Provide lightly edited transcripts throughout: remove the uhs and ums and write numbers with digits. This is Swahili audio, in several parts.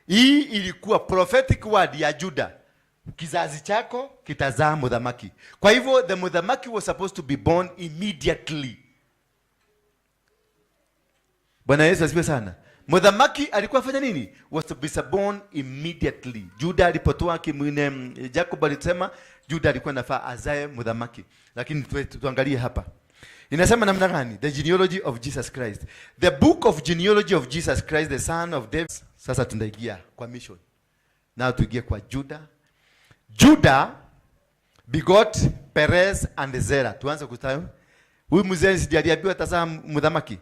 Hii ilikuwa prophetic word ya Juda. Kizazi chako kitazaa muthamaki. Kwa hivyo the muthamaki was supposed to be born immediately. Bwana Yesu asifiwe sana. Muthamaki alikuwa afanya nini? Was to be born immediately. Juda alipotoa kimwine, Jacob alisema Juda alikuwa anafaa azae muthamaki. Lakini tuangalie hapa. Inasema namna gani? The genealogy of Jesus Christ. The book of genealogy of Jesus Christ, the son of David. Sasa tunaingia kwa mission. Now tuingie kwa Juda. Juda begot Perez and Zera. Tuanze kutayo. Huyu mzee si aliambiwa tazaa muthamaki.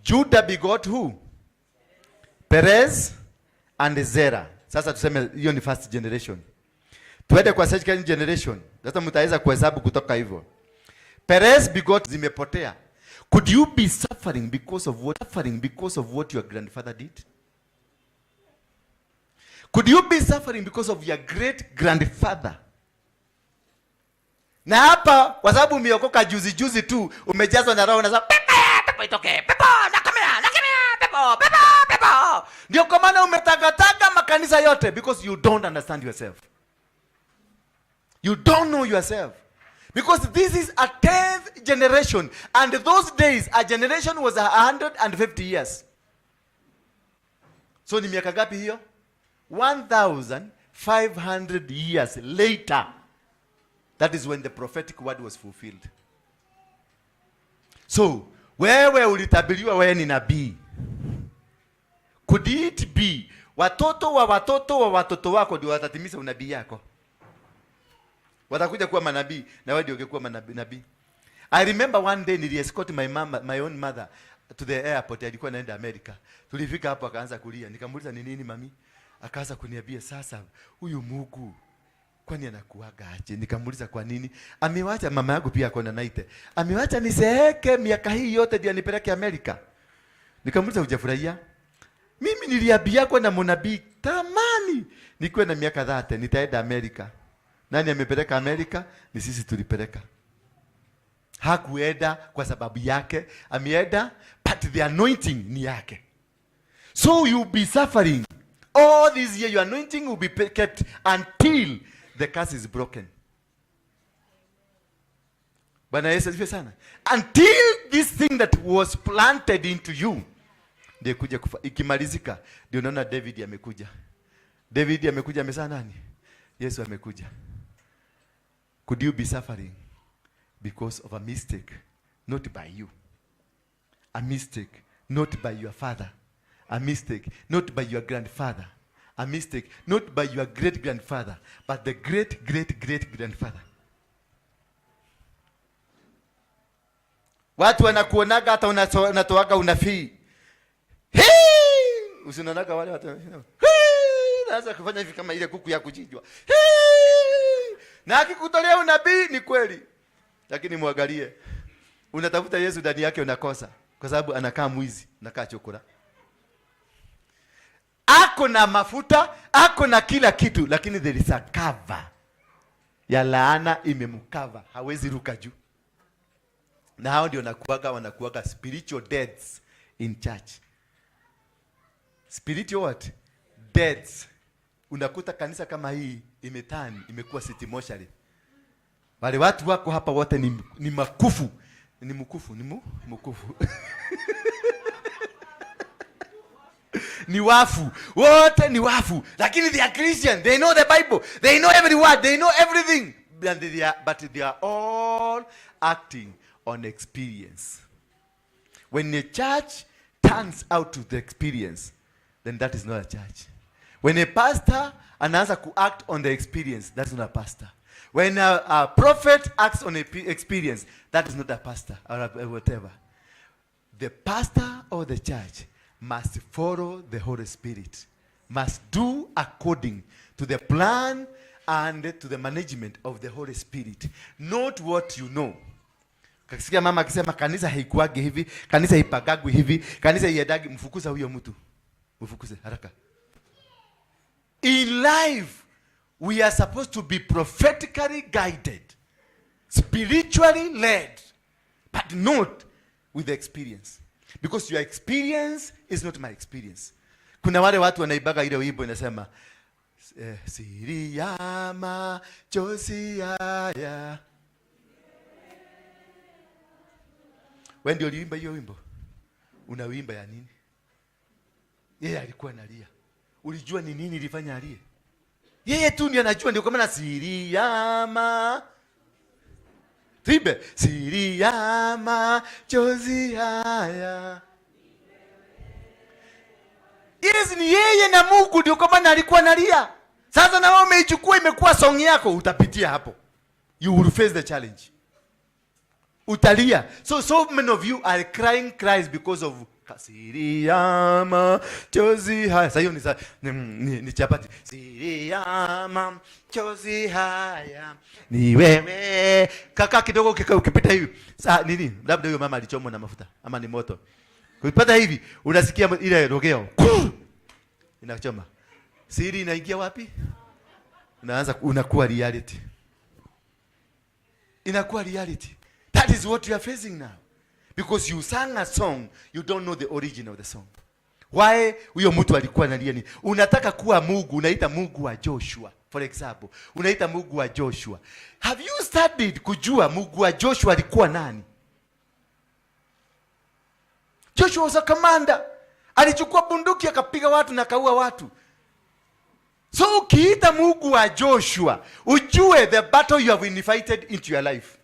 Judah begot who? Perez and Zera. Sasa tuseme hiyo ni first generation. Tuende kwa second generation. Sasa mtaweza kuhesabu kutoka hivyo. Perez begot zimepotea. Could you be suffering because of what suffering because of what your grandfather did? Could you be suffering because of your great grandfather? Na hapa kwa sababu umeokoka juzi juzi tu, umejazwa na roho na pepo, pepo itoke, pepo nakamea, nakamea, pepo, pepo, pepo. Ndio kwa maana umetagataga makanisa yote because you don't understand yourself. You don't know yourself. Because this is a 10th generation, and those days a generation was 150 years. So ni miaka ngapi hiyo? 1500 years later. That is when the prophetic word was fulfilled. So, wewe ulitabiriwa wewe ni nabii. Could it be watoto wa watoto wa watoto wako ndio watatimiza unabii yako? Watakuja kuwa manabii na wewe ndio ungekuwa manabii nabii. I remember one day niliescort my mama, my own mother to the airport, alikuwa anaenda America. Tulifika hapo akaanza kulia. Nikamuuliza, "Ni nini, mami?" Akaanza kuniambia, "Sasa huyu Mungu kwani anakuaga aje?" Nikamuuliza, "Kwa nini?" "Amewacha," mama yangu pia akona 90. "Amewacha nizeeke miaka hii yote ndio anipeleke Amerika." Nikamuuliza, "Hujafurahia?" "Mimi niliambiwa na mnabii tamani nikiwa na miaka 30 nitaenda Amerika." Nani amepeleka Amerika? Ni sisi tulipeleka. Hakuenda kwa sababu yake, ameenda but the anointing ni yake. So you'll be suffering all this year, your anointing will be kept until the curse is broken. Bwana Yesu asifiwe sana. Until this thing that was planted into you ndio kuja kufa. Ikimalizika ndio unaona David amekuja. David amekuja, amezaa nani? Yesu amekuja. Could you be suffering because of a mistake not by you? A mistake not by your father. A mistake not by your grandfather. A mistake not by your great grandfather, but the great great great grandfather. Watu wanakuonaga hata unatoaga unafii. Hii! Usinaonaga wale watu. Hii! Naanza kufanya hivi kama ile kuku ya kuchinjwa. Hii! Na akikutolea unabii ni kweli. Lakini muangalie. Unatafuta Yesu ndani yake unakosa kwa sababu anakaa mwizi, anakaa chokora. Ako na mafuta, ako na kila kitu, lakini there is a cover ya laana imemcover, hawezi ruka juu. Na hao ndio wanakuaga spiritual deaths in church. Spiritual what? Deaths. Unakuta kanisa kama hii imetani, imekuwa city mortuary. Wale watu wako hapa wote ni makufu. Ni mkufu, ni mkufu. Ni wafu. Wote ni wafu. Lakini they are Christian. They know the Bible. They know every word. They know everything. But they are all acting on experience. When a church turns out to the experience, then that is not a church. When a pastor anaanza ku act on the experience, that's not a pastor. When a prophet acts on a experience, that is not a pastor or a whatever. The pastor or the church must follow the Holy Spirit, must do according to the plan and to the management of the Holy Spirit, not what you know. Kasikia mama akisema kanisa haikuagi hivi, kanisa haipagagwi hivi, kanisa iendagi, mfukuza huyo mtu. Mfukuze haraka. In life, we are supposed to be prophetically guided, spiritually led, but not with the experience. Because your experience is not my experience. Kuna wale watu wanaimbaga ile wimbo inasema, siri ya machozi haya. Wewe ndio uliimba hiyo wimbo? Unawimba ya nini? Yeye alikuwa analia. Ulijua ni nini ilifanya alie? Yeye tu ndiye anajua, ndio kwa maana siri ya tuimbe siri ya machozi haya. Hizi ni yeye na Mungu, ndio kwa maana alikuwa analia. Sasa na wewe umeichukua imekuwa song yako, utapitia hapo. You will face the challenge. Utalia. So many of you are crying cries because of siri ya machozi haya. Sasa hiyo ni chapati. Siri ya machozi haya ni wewe. Kaka kidogo ukipita hivi. Sa nini? Labda huyo mama alichomwa na mafuta ama ni moto. Ukipata hivi unasikia ile rogeo. Inachoma. Siri inaingia wapi? Unaanza unakuwa reality. Inakuwa reality. That is what you are facing now. Because you sang a song, you don't know the origin of the song. Why huyo mtu alikuwa analia nini? Unataka kuwa Mungu, unaita Mungu wa Joshua. For example, unaita Mungu wa Joshua. Have you studied kujua Mungu wa Joshua alikuwa nani? Joshua was a commander. Alichukua bunduki akapiga watu na akaua watu. So ukiita Mungu wa Joshua, ujue the battle you have invited into your life.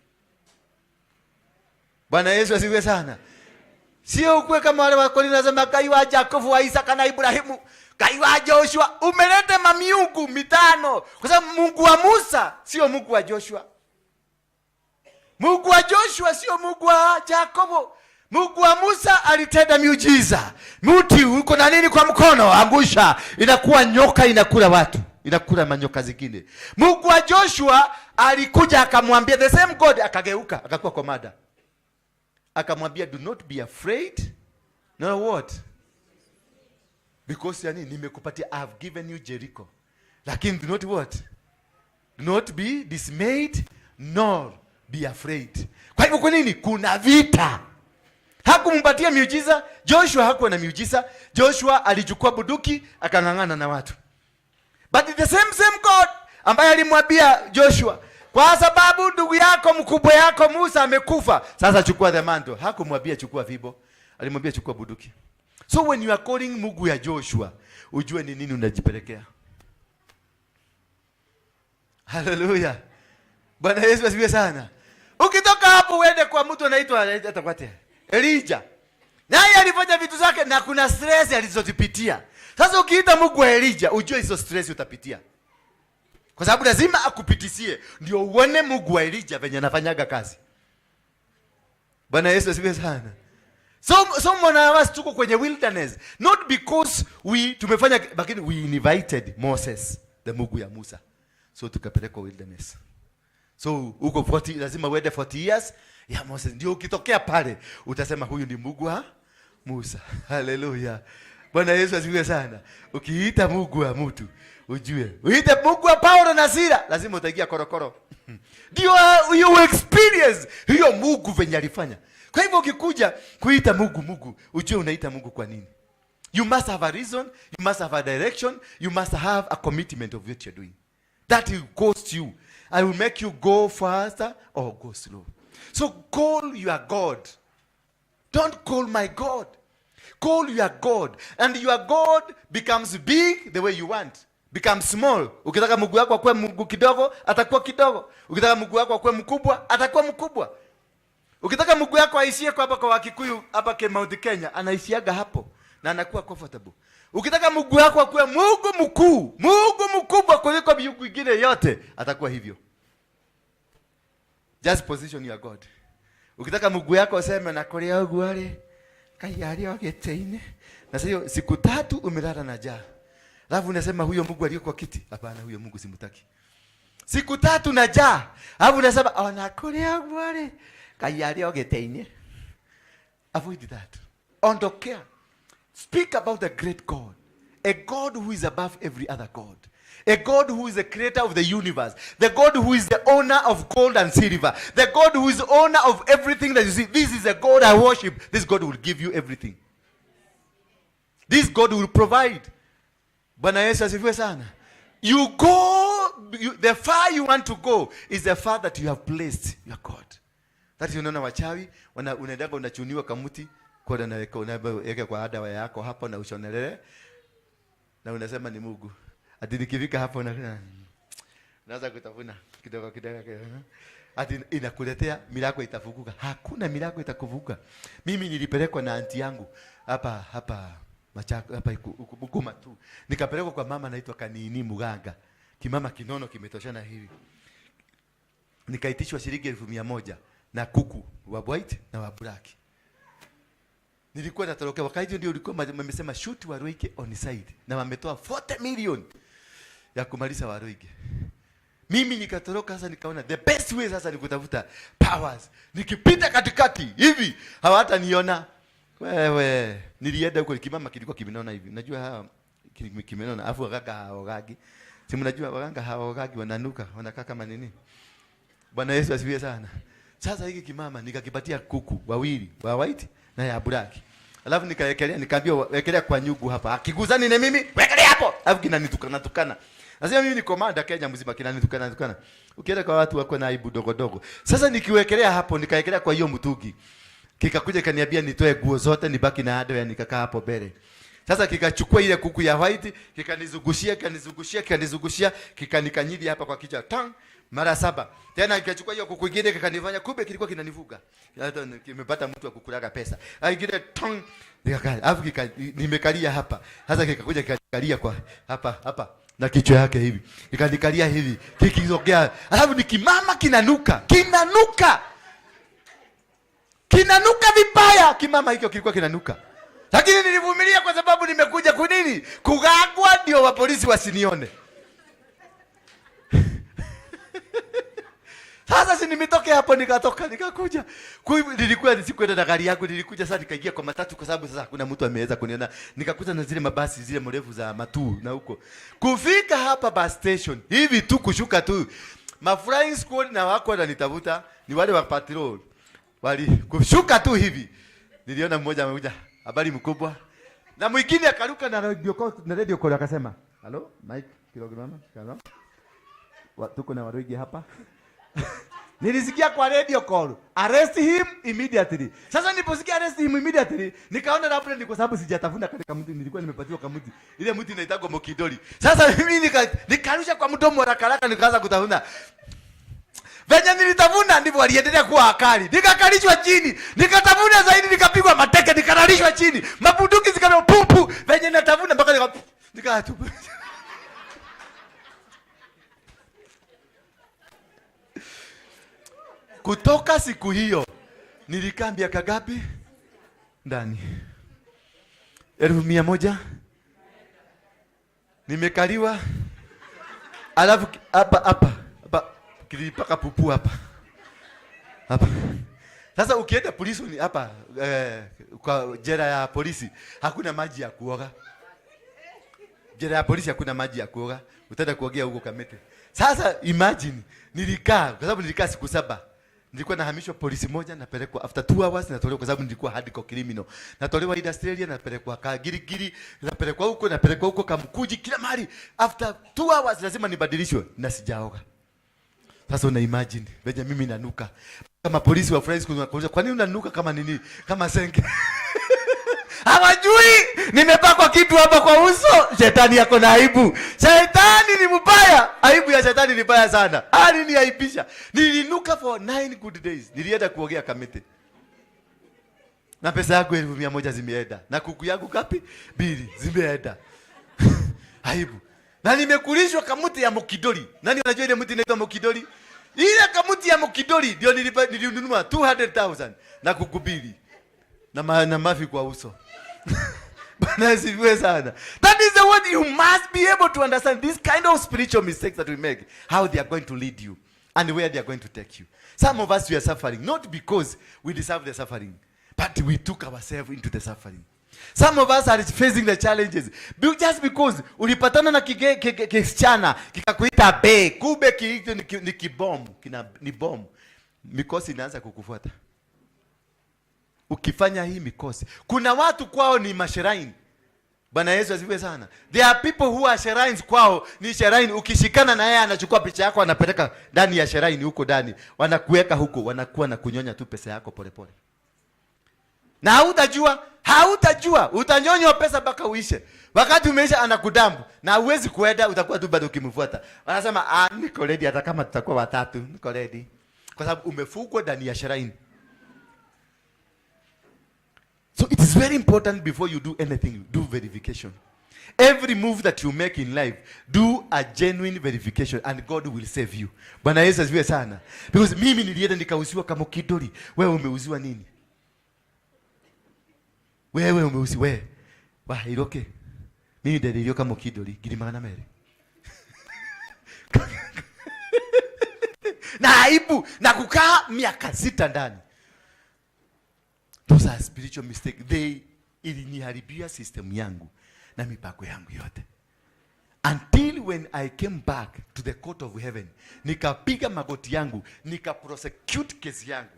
Bwana Yesu asifiwe sana. Sio ukue kama wale wa Korinto nasema Ngai wa Jakobu, wa Isaka na Ibrahimu, Ngai wa Joshua. Umeleta mamiungu mitano. Kwa sababu Mungu wa Musa sio Mungu wa Joshua. Mungu wa Joshua sio Mungu wa Jakobo. Mungu wa Musa alitenda miujiza. Mti uko na nini kwa mkono, angusha, inakuwa nyoka inakula watu, inakula manyoka zingine. Mungu wa Joshua alikuja akamwambia the same God, akageuka akakuwa komanda. Akamwambia do not be afraid. No what? Because yani nimekupatia, I have given you Jericho. Lakini do not what? Do not be dismayed nor be afraid. Kwa hivyo kwa nini? Kuna vita. Hakumpatia miujiza. Joshua hakuwa na miujiza. Joshua alichukua bunduki akang'ang'ana na watu. But the same God ambaye alimwambia Joshua, kwa sababu ndugu yako mkubwa yako Musa amekufa, sasa chukua the mantle. Hakumwambia chukua fimbo, alimwambia chukua bunduki. So when you are calling Mungu ya Joshua, ujue ni nini unajipelekea. Hallelujah. Bwana Yesu asifiwe sana. Ukitoka hapo uende kwa mtu anaitwa atakwate Elijah. Naye alifanya vitu zake na kuna stress alizozipitia. Sasa ukiita Mungu wa Elijah, ujue hizo stress utapitia. Kwa sababu lazima akupitisie ndio uone Mungu wa Elijah venye anafanyaga kazi. Bwana Yesu asifiwe sana. So mwana wa tuko kwenye wilderness not because we tumefanya, lakini we invited Moses, the Mungu ya Musa. So tukapelekwa wilderness. So uko 40, lazima uende 40 years ya Moses. Ndio ukitokea pale utasema huyu ni Mungu wa Musa. Haleluya. Bwana Yesu asifiwe sana. Ukiita Mungu wa mtu ujue. Uite Mungu wa Paulo na Sila, lazima utaingia korokoro. Ndio you experience hiyo Mungu venye alifanya. Kwa hivyo ukikuja kuita Mungu Mungu, ujue unaita Mungu kwa nini? You must have a reason, you must have a direction, you must have a commitment of what you're doing. That will cost you. I will make you go faster or go slow. So call your God. Don't call my God. Call your God. And your God becomes big the way you want. Becomes small. Ukitaka Mungu wako akuwe Mungu kidogo, atakuwa kidogo. Ukitaka Mungu wako akuwe mkubwa, atakuwa mkubwa. Ukitaka Mungu wako aishie kwa hapa kwa Wakikuyu hapa ke Mount Kenya, anaishiaga hapo na anakuwa comfortable. Ukitaka Mungu wako akuwe Mungu mkuu, Mungu mkubwa kuliko miungu ingine yote, atakuwa hivyo. Just position your God. Ukitaka Mungu yako useme na kuria uguo ri Ngai arĩ o gĩtĩ-inĩ. Na sio siku tatu umelala na njaa. Alafu unasema huyo Mungu aliye kwa kiti. Hapana, huyo Mungu simtaki. Siku tatu na njaa. Alafu unasema ona kuria uguo ri Ngai arĩ o gĩtĩ-inĩ. Avoid that. Ondokea. Speak about the great God. A God who is above every other God. A God who is the creator of the universe. The God who is the owner of gold and silver. The God who is owner of everything that you see. This is a God I worship. This God will give you everything. This God will provide. Bwana Yesu asifiwe sana. You go, the far you want to go is the far that you have placed your God. That unaona wachawi, unaendaga unachuniwa kamuti, kwa unaweka kwa dawa yako hapo na ushonelele, na unasema ni Mungu. Ati nikifika hapo unaanza kutafuna kidogo kidogo kidogo. Ati inakuletea milango itafunguka. Hakuna milango itakufunguka. Mimi nilipelekwa na auntie yangu hapa hapa Machako, hapa Bungoma tu. Nikapelekwa kwa mama anaitwa Kanini Muganga. Kimama kinono kimetoshana hivi. Nikaitishwa shilingi 100,000 na kuku wa white na wa black. Nilikuwa natorokea wakati ndio ulikuwa wamesema shoot Waruinge on site na wametoa 40 million ya kumaliza Waruinge. Mimi nikatoroka sasa, nikaona the best way sasa ni kutafuta powers. Nikipita katikati hivi hawataniona. Wewe, nilienda huko kimama kilikuwa kimenona hivi. Unajua hawa kimenona, afu waganga hawaogagi. Si mnajua waganga hawaogagi, wananuka, wanakaa kama nini? Bwana Yesu asifiwe sana. Sasa hiki kimama nikakipatia kuku wawili, wa white na ya black. Alafu nikawekelea, nikaambia wekelea kwa nyugu hapa. Akiguzani na mimi, wekelea hapo. Alafu kinanitukana tukana. Nasema mimi ni komanda Kenya mzima, kinanitukana tukana. Ukienda kwa watu wako na aibu dogo dogo. Sasa nikiwekelea hapo, nikawekelea kwa hiyo mtungi. Kikakuja kaniambia nitoe nguo zote nibaki na hardware, nikakaa hapo mbele. Sasa kikachukua ile kuku ya white, kikanizungushia, kikanizungushia, kikanizungushia, kikanikanyidi hapa kwa kichwa tang mara 7. Tena kikachukua hiyo kuku nyingine kikanifanya, kumbe kilikuwa kinanivuga. Hata kimepata mtu wa kukulaga pesa. Ingine tang nikakaa. Alafu nimekalia hapa. Sasa kikakuja kikakalia kwa hapa hapa na kichwa yake hivi. Kikanikalia hivi, kikisogea. Alafu nikimama kinanuka, kinanuka. Kinanuka vibaya. Kimama hicho kilikuwa kinanuka. Lakini nilivumilia kwa sababu nimekuja kwa nini? Kugangwa ndio wa polisi wasinione. Sasa si nimetoka hapo nikatoka nikakuja. Kwa hivyo nilikuwa nisikwenda na gari yangu, nilikuja sasa nikaingia kwa matatu kwa sababu sasa hakuna mtu ameweza kuniona. Nikakuta na zile mabasi zile mrefu za matu na huko. Kufika hapa bus station, hivi tu kushuka tu. Ma flying squad na wako wananitafuta, ni wale wa patrol. Wali kushuka tu hivi. Niliona mmoja amekuja, habari mkubwa. Na mwingine akaruka na radio call, na radio call akasema, "Hello, Mike kilogram, hello. Tuko na Waruinge hapa." Nilisikia kwa radio call, arrest him immediately. Sasa niliposikia arrest him immediately, nikaona labda ni kwa sababu sijatafuna katika mti, nilikuwa nimepatiwa kamuti. Ile mti inaitwa mokidoli. Sasa mimi nikarusha kwa mdomo haraka haraka nikaanza kutafuna. Venye nilitafuna ndivyo waliendelea kuwa wakali. Nikakalishwa chini, nikatafuna zaidi, nikapigwa mateke, nikalalishwa chini. Mabunduki zikawa pupu, venye natafuna mpaka nikatupa. Kutoka siku hiyo nilikaa miaka ngapi ndani? 100,000 nimekaliwa. Alafu hapa hapa hapa kilipaka pupu hapa hapa. Sasa ukienda polisi ni hapa, kwa jela ya polisi hakuna maji ya kuoga. Jela ya polisi hakuna maji ya kuoga. Utaenda kuogea huko Kamete. Sasa imagine nilikaa, kwa sababu nilikaa siku 7. Nilikuwa nahamishwa polisi moja, napelekwa after 2 hours natolewa, kwa sababu nilikuwa hardcore criminal. Natolewa Australia, napelekwa Kagirigiri, napelekwa huko, napelekwa huko Kamkuji, kila mahali. After 2 hours lazima nibadilishwe na sijaoga. Sasa una imagine venye mimi nanuka. Kama polisi wa French wanakuuliza, kwa nini unanuka kama nini? Kama senge. Hawajui nimepakwa kitu hapa kwa uso. Shetani yako na aibu. Shetani ni mbaya. Aibu ya shetani ni mbaya sana. Aliniaibisha. Nilinuka for 9 good days. Nilienda kuogea Kamete. Na pesa yangu 100,000 zimeenda. Na kuku yangu ngapi? 2 zimeenda. Aibu. Na nimekulishwa kamuti ya mokidoli. Nani anajua ile mti inaitwa mokidoli? Ile kamuti ya mokidoli ndio nilinunua 200,000 na kuku 2. Na mafi kwa uso. Bwana asifiwe sana. That is the word you must be able to understand. This kind of spiritual mistakes that we make, how they are going to lead you and where they are going to take you. Some of us, we are suffering, not because we deserve the suffering, but we took ourselves into the suffering. Some of us are facing the challenges just because ulipatana na kisichana kikakuita be, kumbe kiito ni kibomu, ni bomu. Mikosi inaanza kukufuata. Ukifanya hii mikosi. Kuna watu kwao ni mashiraini. Bwana Yesu asifiwe sana. There are people who are shrines, kwao ni shrine. Ukishikana na yeye anachukua picha yako, anapeleka ndani ya shrine huko ndani, wanakuweka huko, wanakuwa na kunyonya tu pesa yako polepole, na hautajua, hautajua, utanyonywa pesa mpaka uishe. Wakati umeisha, anakudump na huwezi kuenda, utakuwa tu bado ukimfuata. Wanasema, "Ah, niko ready, hata kama tutakuwa watatu, niko ready," kwa sababu umefungwa ndani ya shrine. So it is very important, before you do anything, do verification. Every move that you make in life, do a genuine verification and God will save you. Bwana Yesu asifiwe sana. Because mimi nilienda nikauziwa kama kidoli. Wewe umeuziwa nini? Wewe umeuziwa wewe. Wa iroke. Mimi nderirio kama kidoli 200,000. Na aibu na kukaa miaka 6 ndani. Those are spiritual mistake. They iliniharibia system yangu na mipango yangu yote. Until when I came back to the court of heaven, nikapiga magoti yangu, nika prosecute case yangu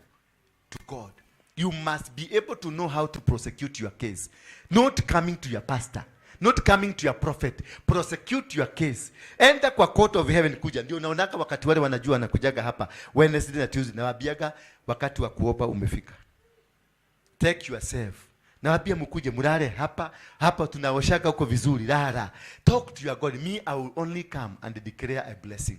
to God. You must be able to know how to prosecute your case. Not coming to your pastor, not coming to your prophet. Prosecute your case. Enda kwa court of heaven kuja. Ndio unaonaka wakati wale wanajua wanakujaga hapa Wednesday na Tuesday, nawaambiaga wakati wa kuomba umefika. Take yourself. Nawambia mkuje mulale hapa hapa, tunaoshaka huko vizuri. Lala. Talk to your God. Me, I will only come and declare a blessing.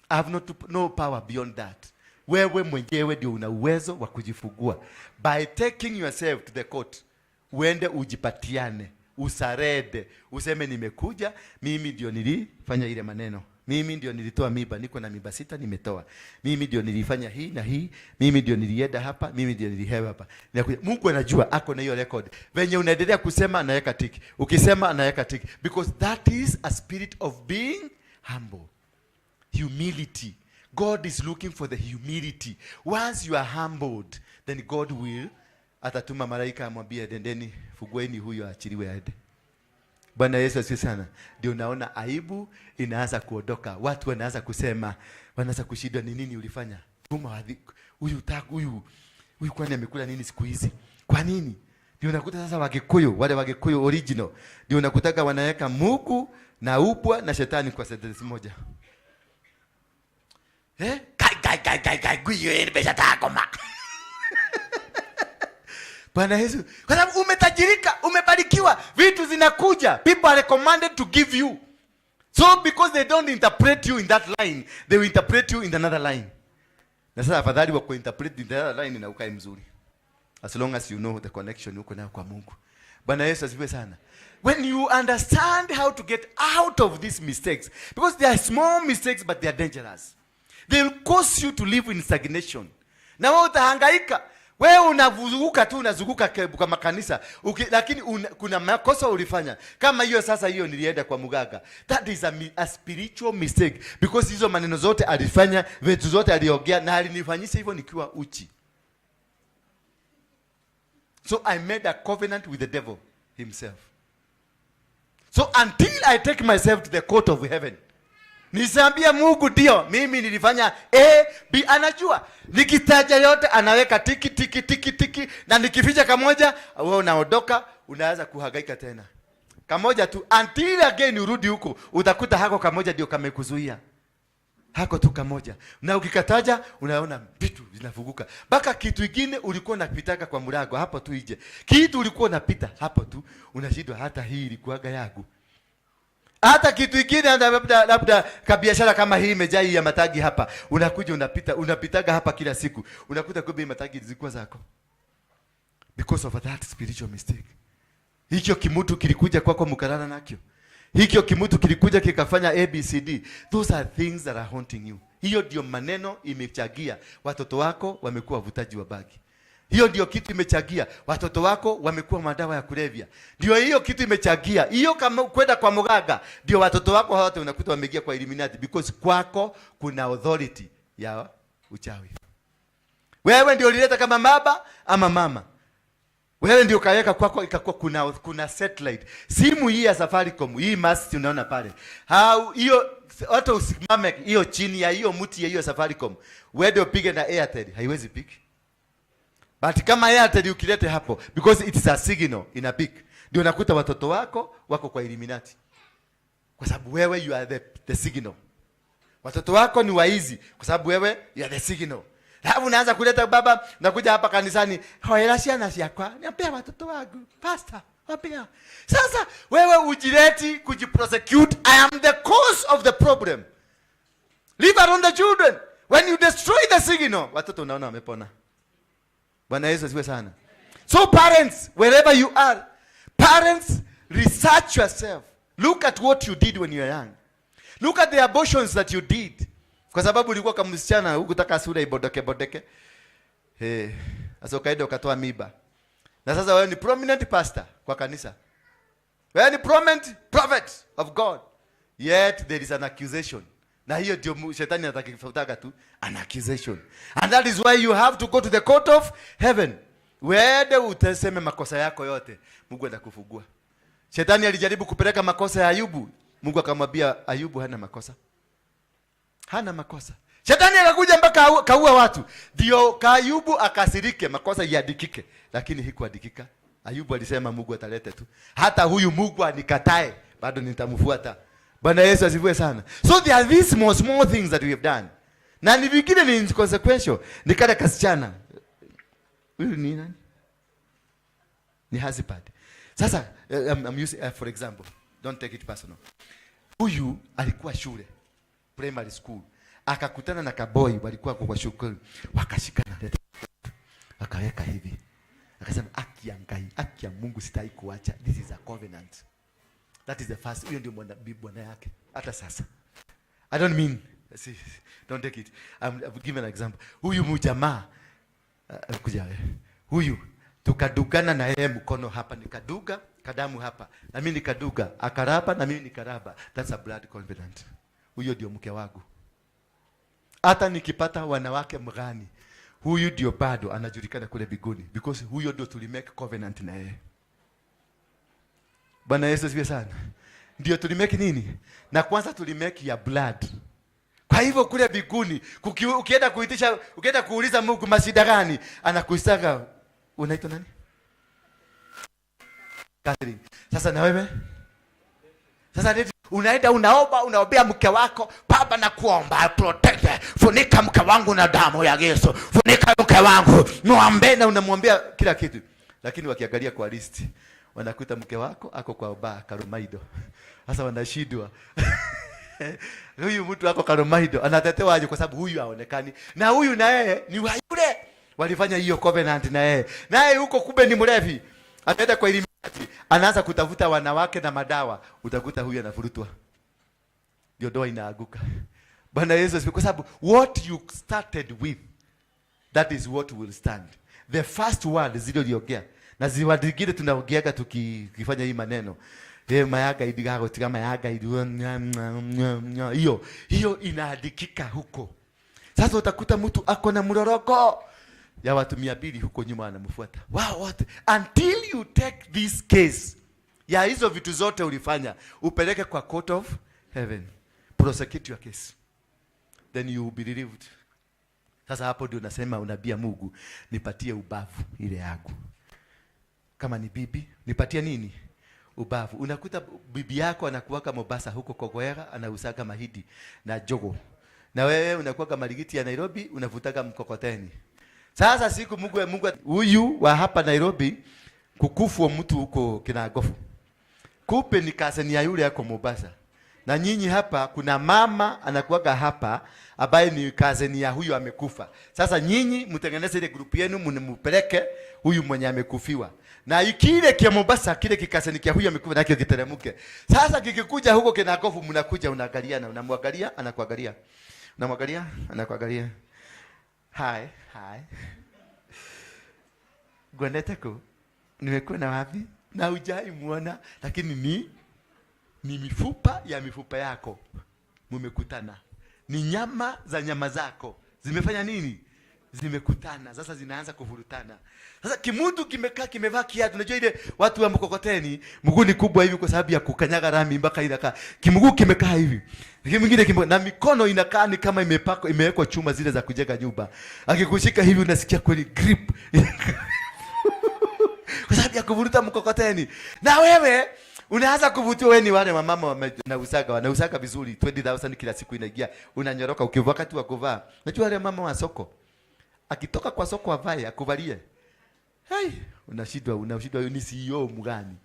I have no power beyond that. Wewe mwenyewe ndio una uwezo wa kujifungua by taking yourself to the court. Uende ujipatiane, usurrender, useme nimekuja, mimi ndio nilifanya ile maneno. Mimi ndio nilitoa mimba, niko na mimba 6 nimetoa. Mimi ndio nilifanya hii na hii, mimi ndio nilienda hapa, mimi ndio nilihewa hapa. Ninakuja. Mungu anajua, ako na hiyo record. Venye unaendelea kusema anaweka tiki. Ukisema anaweka tiki, because that is a spirit of being humble. Humility. God is looking for the humility. Once you are humbled, then God will atatuma malaika amwambie, "Nendeni, fungueni huyo aachiliwe aende." Bwana Yesu asifiwe sana. Ndio unaona aibu inaanza kuondoka. Watu wanaanza kusema, wanaanza kushindwa ni nini ulifanya. Tuma huyu huyu huyu kwani amekula nini siku hizi? Kwa nini? Ndio unakuta sasa Wakikuyu, wale Wakikuyu original, ndio unakutaka wanaweka Mungu na ubwa na shetani kwa sentence moja. Eh? Kai kai kai kai kai guyo ni pesa takoma. Bwana Yesu, kwa sababu umetajirika, umebarikiwa, vitu zinakuja. People are commanded to give you. So because they don't interpret you in that line, they will interpret you in another line. Na sasa afadhali wa kuinterpret in the other line na ukae mzuri. As long as you know the connection uko nayo kwa Mungu. Bwana Yesu asifiwe sana. When you understand how to get out of these mistakes, because they are small mistakes but they are dangerous. They will cause you to live in stagnation. Na wewe utahangaika. Wewe unazunguka tu, unazunguka kwa makanisa lakini kuna makosa ulifanya kama hiyo. Sasa hiyo nilienda kwa mganga, that is a spiritual mistake, because hizo maneno zote alifanya, vitu zote aliongea na alinifanyisha hivyo nikiwa uchi. So I made a covenant with the devil himself. So until I take myself to the court of heaven, nisambie Mungu ndio mimi nilifanya A, B, anajua. Nikitaja yote anaweka tiki tiki tiki tiki, na nikificha kamoja, wewe unaondoka, unaanza kuhangaika tena. Kamoja tu, until again urudi huko, utakuta hako kamoja ndio kamekuzuia. Hako tu kamoja. Na ukikataja unaona vitu vinafunguka. Mpaka kitu kingine ulikuwa unapitaka kwa mlango hapo tu nje. Kitu ulikuwa unapita hapo tu, unashindwa hata hii ilikuwaga yangu. Hata kitu kingine labda kabiashara kama hii imejaa hii ya matagi hapa. Unakuja unapita, unapitaga hapa kila siku. Unakuta kumbe matagi zilikuwa zako. Because of that spiritual mistake. Hicho kimutu kilikuja kwako mkalala nakyo. Hicho kimutu kilikuja kikafanya ABCD. Those are things that are haunting you. Hiyo ndio maneno imechangia watoto wako wamekuwa wavutaji wa bangi. Hiyo ndio kitu imechangia watoto wako wamekuwa madawa ya kulevya. Ndio hiyo kitu imechangia. Hiyo kama kwenda kwa mganga, ndio watoto wako wote unakuta wameingia kwa Illuminati, because kwako kuna authority ya uchawi. Wewe ndio ulileta kama baba ama mama. Wewe ndio kaweka kwako ikakuwa kuna satellite. Simu hii ya Safaricom, hii mast unaona pale. Hau hiyo hata usimame hiyo chini ya hiyo mti ya hiyo Safaricom, wewe upige na Airtel, haiwezi pick. But kama Airtel ukilete hapo, because it is a signal ina pick. Ndio nakuta watoto wako wako kwa Illuminati, kwa sababu wewe you are the signal. Watoto wako ni waizi kwa sababu wewe you are the signal. Alafu unaanza kuleta baba, nakuja hapa kanisani, hoera ciana ciakwa, niambia watoto wangu, pastor, wapea. Sasa wewe ujileti kujiprosecute, I am the cause of the problem. Leave alone the children. When you destroy the signal, watoto unaona wamepona. Bwana Yesu asifiwe sana. So parents, wherever you are, parents, research yourself. Look at what you did when you were young. Look at the abortions that you did. Kwa sababu ulikuwa kama msichana hukutaka sura ibodeke bodeke. Eh, sasa ukaenda ukatoa mimba. Na sasa wewe ni prominent pastor kwa kanisa. Wewe ni prominent prophet of God. Yet there is an accusation. Na hiyo ndio shetani anataka tu an accusation. And that is why you have to go to the court of heaven. Uende utaseme makosa yako yote. Mungu atakufungua. Shetani alijaribu kupeleka makosa ya Ayubu. Mungu akamwambia Ayubu hana makosa. Hana makosa. Shetani akakuja mpaka kaua watu. Ndio Ayubu akasirike, makosa iandikike, lakini hikuandikika. Ayubu alisema Mungu atalete tu. Hata huyu Mungu anikatae, bado nitamfuata. Bwana Yesu asifiwe sana. So there are these small small things that we have done. Na ni vingine ni inconsequential. Ni kale kasichana. Huyu ni nani? Ni husband. Sasa I'm using, for example, don't take it personal. Huyu alikuwa shule, primary school. Akakutana na kaboy walikuwa kwa shule, wakashikana, akaweka hivi. Akasema haki ya Ngai, haki ya Mungu sitai kuacha. This is a covenant. That is the first. Huyo ndio bwana yake hata sasa. I don't mean, see, don't take it. I'm giving an example. Huyu mjamaa kuja wewe. Huyu tukadugana na yeye mkono hapa, nikaduga kadamu hapa, na mimi nikaduga, akaraba na mimi nikaraba. That's a blood covenant. Huyo ndio mke wangu. Hata nikipata wanawake mgani, huyu ndio bado anajulikana kule mbinguni, because huyo ndio tulimake covenant na yeye. Bwana Yesu asifiwe sana. Ndio tulimake nini? Na kwanza tulimake ya blood. Kwa hivyo kule mbinguni ukienda kuitisha, ukienda kuuliza Mungu mashida gani, anakuisaga unaitwa nani? Catherine. Sasa na wewe? Sasa ndio unaenda unaomba, unaombea mke wako, Baba na kuomba protect, funika mke wangu na damu ya Yesu, funika mke wangu, muombe, na unamwambia kila kitu. Lakini wakiangalia kwa list wanakuta mke wako ako kwa bar Karumaido. Sasa wanashindwa. Huyu mtu ako Karumaido anatetewa aje? Kwa sababu huyu haonekani, na huyu na yeye ni wa yule walifanya hiyo covenant na yeye, naye huko kumbe ni mlevi, ataenda kwa Illuminati, anaanza kutafuta wanawake na madawa, utakuta huyu anafurutwa, ndio ndoa inaaguka. Bwana Yesu asifiwe. Kwa sababu what you started with, that is what will stand. The first word zile uliongea na ziwa zingine tunaongeaga tukifanya hii maneno mayaga idigago tiga mayaga idigo hiyo hiyo inaandikika huko. Sasa utakuta mtu ako na mlolongo ya watu 200 huko nyuma anamfuata wao wote, until you take this case ya hizo vitu zote ulifanya upeleke kwa court of heaven, prosecute your case, then you will be relieved. Sasa hapo ndio nasema unaambia Mungu, nipatie ubavu ile yangu. Kama ni bibi, nipatie nini? Ubavu. Unakuta bibi yako anakuwaka Mombasa huko Kogwera, anauzaga mahindi na jogo. Na wewe unakuwa Marigiti ya Nairobi, unavutaga mkokoteni. Sasa siku Mungu huyu wa hapa Nairobi kukufua mtu huko Kinagofu. Kupe ni cousin ya yule yako Mombasa. Na nyinyi hapa kuna mama anakuwaga hapa ambaye ni cousin ya huyu amekufa. Sasa nyinyi mtengeneze ile group yenu mnimpeleke huyu mwenye amekufiwa. Na kile kia Mombasa kile kicousin kia huyu amekufa nakio kiteremuke. Sasa kikikuja huko Kinagofu mnakuja unaangalia na unamwangalia anakuangalia. Unamwangalia anakuangalia. Hi, hi. Gwendete ku. Nimekuwa na wapi? Na hujai muona, lakini ni mifupa ya mifupa yako mumekutana, ni nyama za nyama zako zimefanya nini? Zimekutana, sasa zinaanza kuvurutana. Sasa kimutu kimekaa kimevaa kiatu, unajua ile watu wa mkokoteni mguu ni kubwa hivi kwa sababu ya kukanyaga rami mpaka inakaa kimguu kimekaa hivi, lakini mwingine na mikono inakaa ni kama imepakwa imewekwa chuma zile za kujenga nyumba. Akikushika hivi unasikia kweli grip. Kwa sababu ya kuvuruta mkokoteni. Na wewe unaanza kuvutiwa, wewe ni wale wamama wanauzaga, wanauzaga vizuri 20,000 kila siku inaingia, unanyoroka ukivaa wakati wa kuvaa. Unajua wale mama wa soko, akitoka kwa soko avae akuvalie. Hai, unashindwa ni CEO mgani?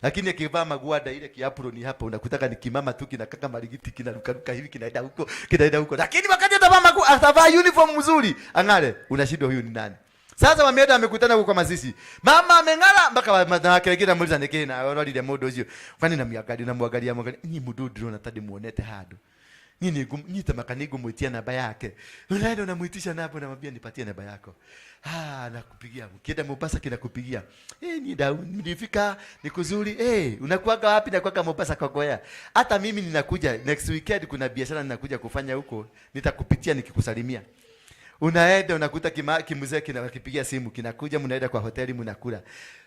Lakini akivaa magwanda ile kiapro ni hapa, unakutaka ni kimama tu kinakaka marigiti, kinarukaruka hivi, kinaenda huko, kinaenda huko. Lakini wakati atavaa atavaa uniform mzuri, ang'are, unashindwa huyu ni nani? Sasa wameenda wamekutana huko kwa mazishi. Mama ameng'ara mpaka wanawake wengine namuuliza niki na ororire mundu ucio. Kwani namwangalia, namwangalia, mwangalia. Ni mundu ndirona ta ndimuonete handu. Nini nyita makanigu mwitia namba yake. Unaenda unamuitisha namba, unamwambia nipatie namba yako. Ah, nakupigia. Ukienda Mombasa kinakupigia. Eh, ni dau, nilifika ni kuzuri. Eh, unakuaga wapi? Nakuaga Mombasa Kongowea. Hata mimi ninakuja next weekend, kuna biashara ninakuja kufanya huko. Nitakupitia nikikusalimia. Unaenda unakuta kimzee kinakipigia simu, kinakuja, mnaenda kwa hoteli mnakula.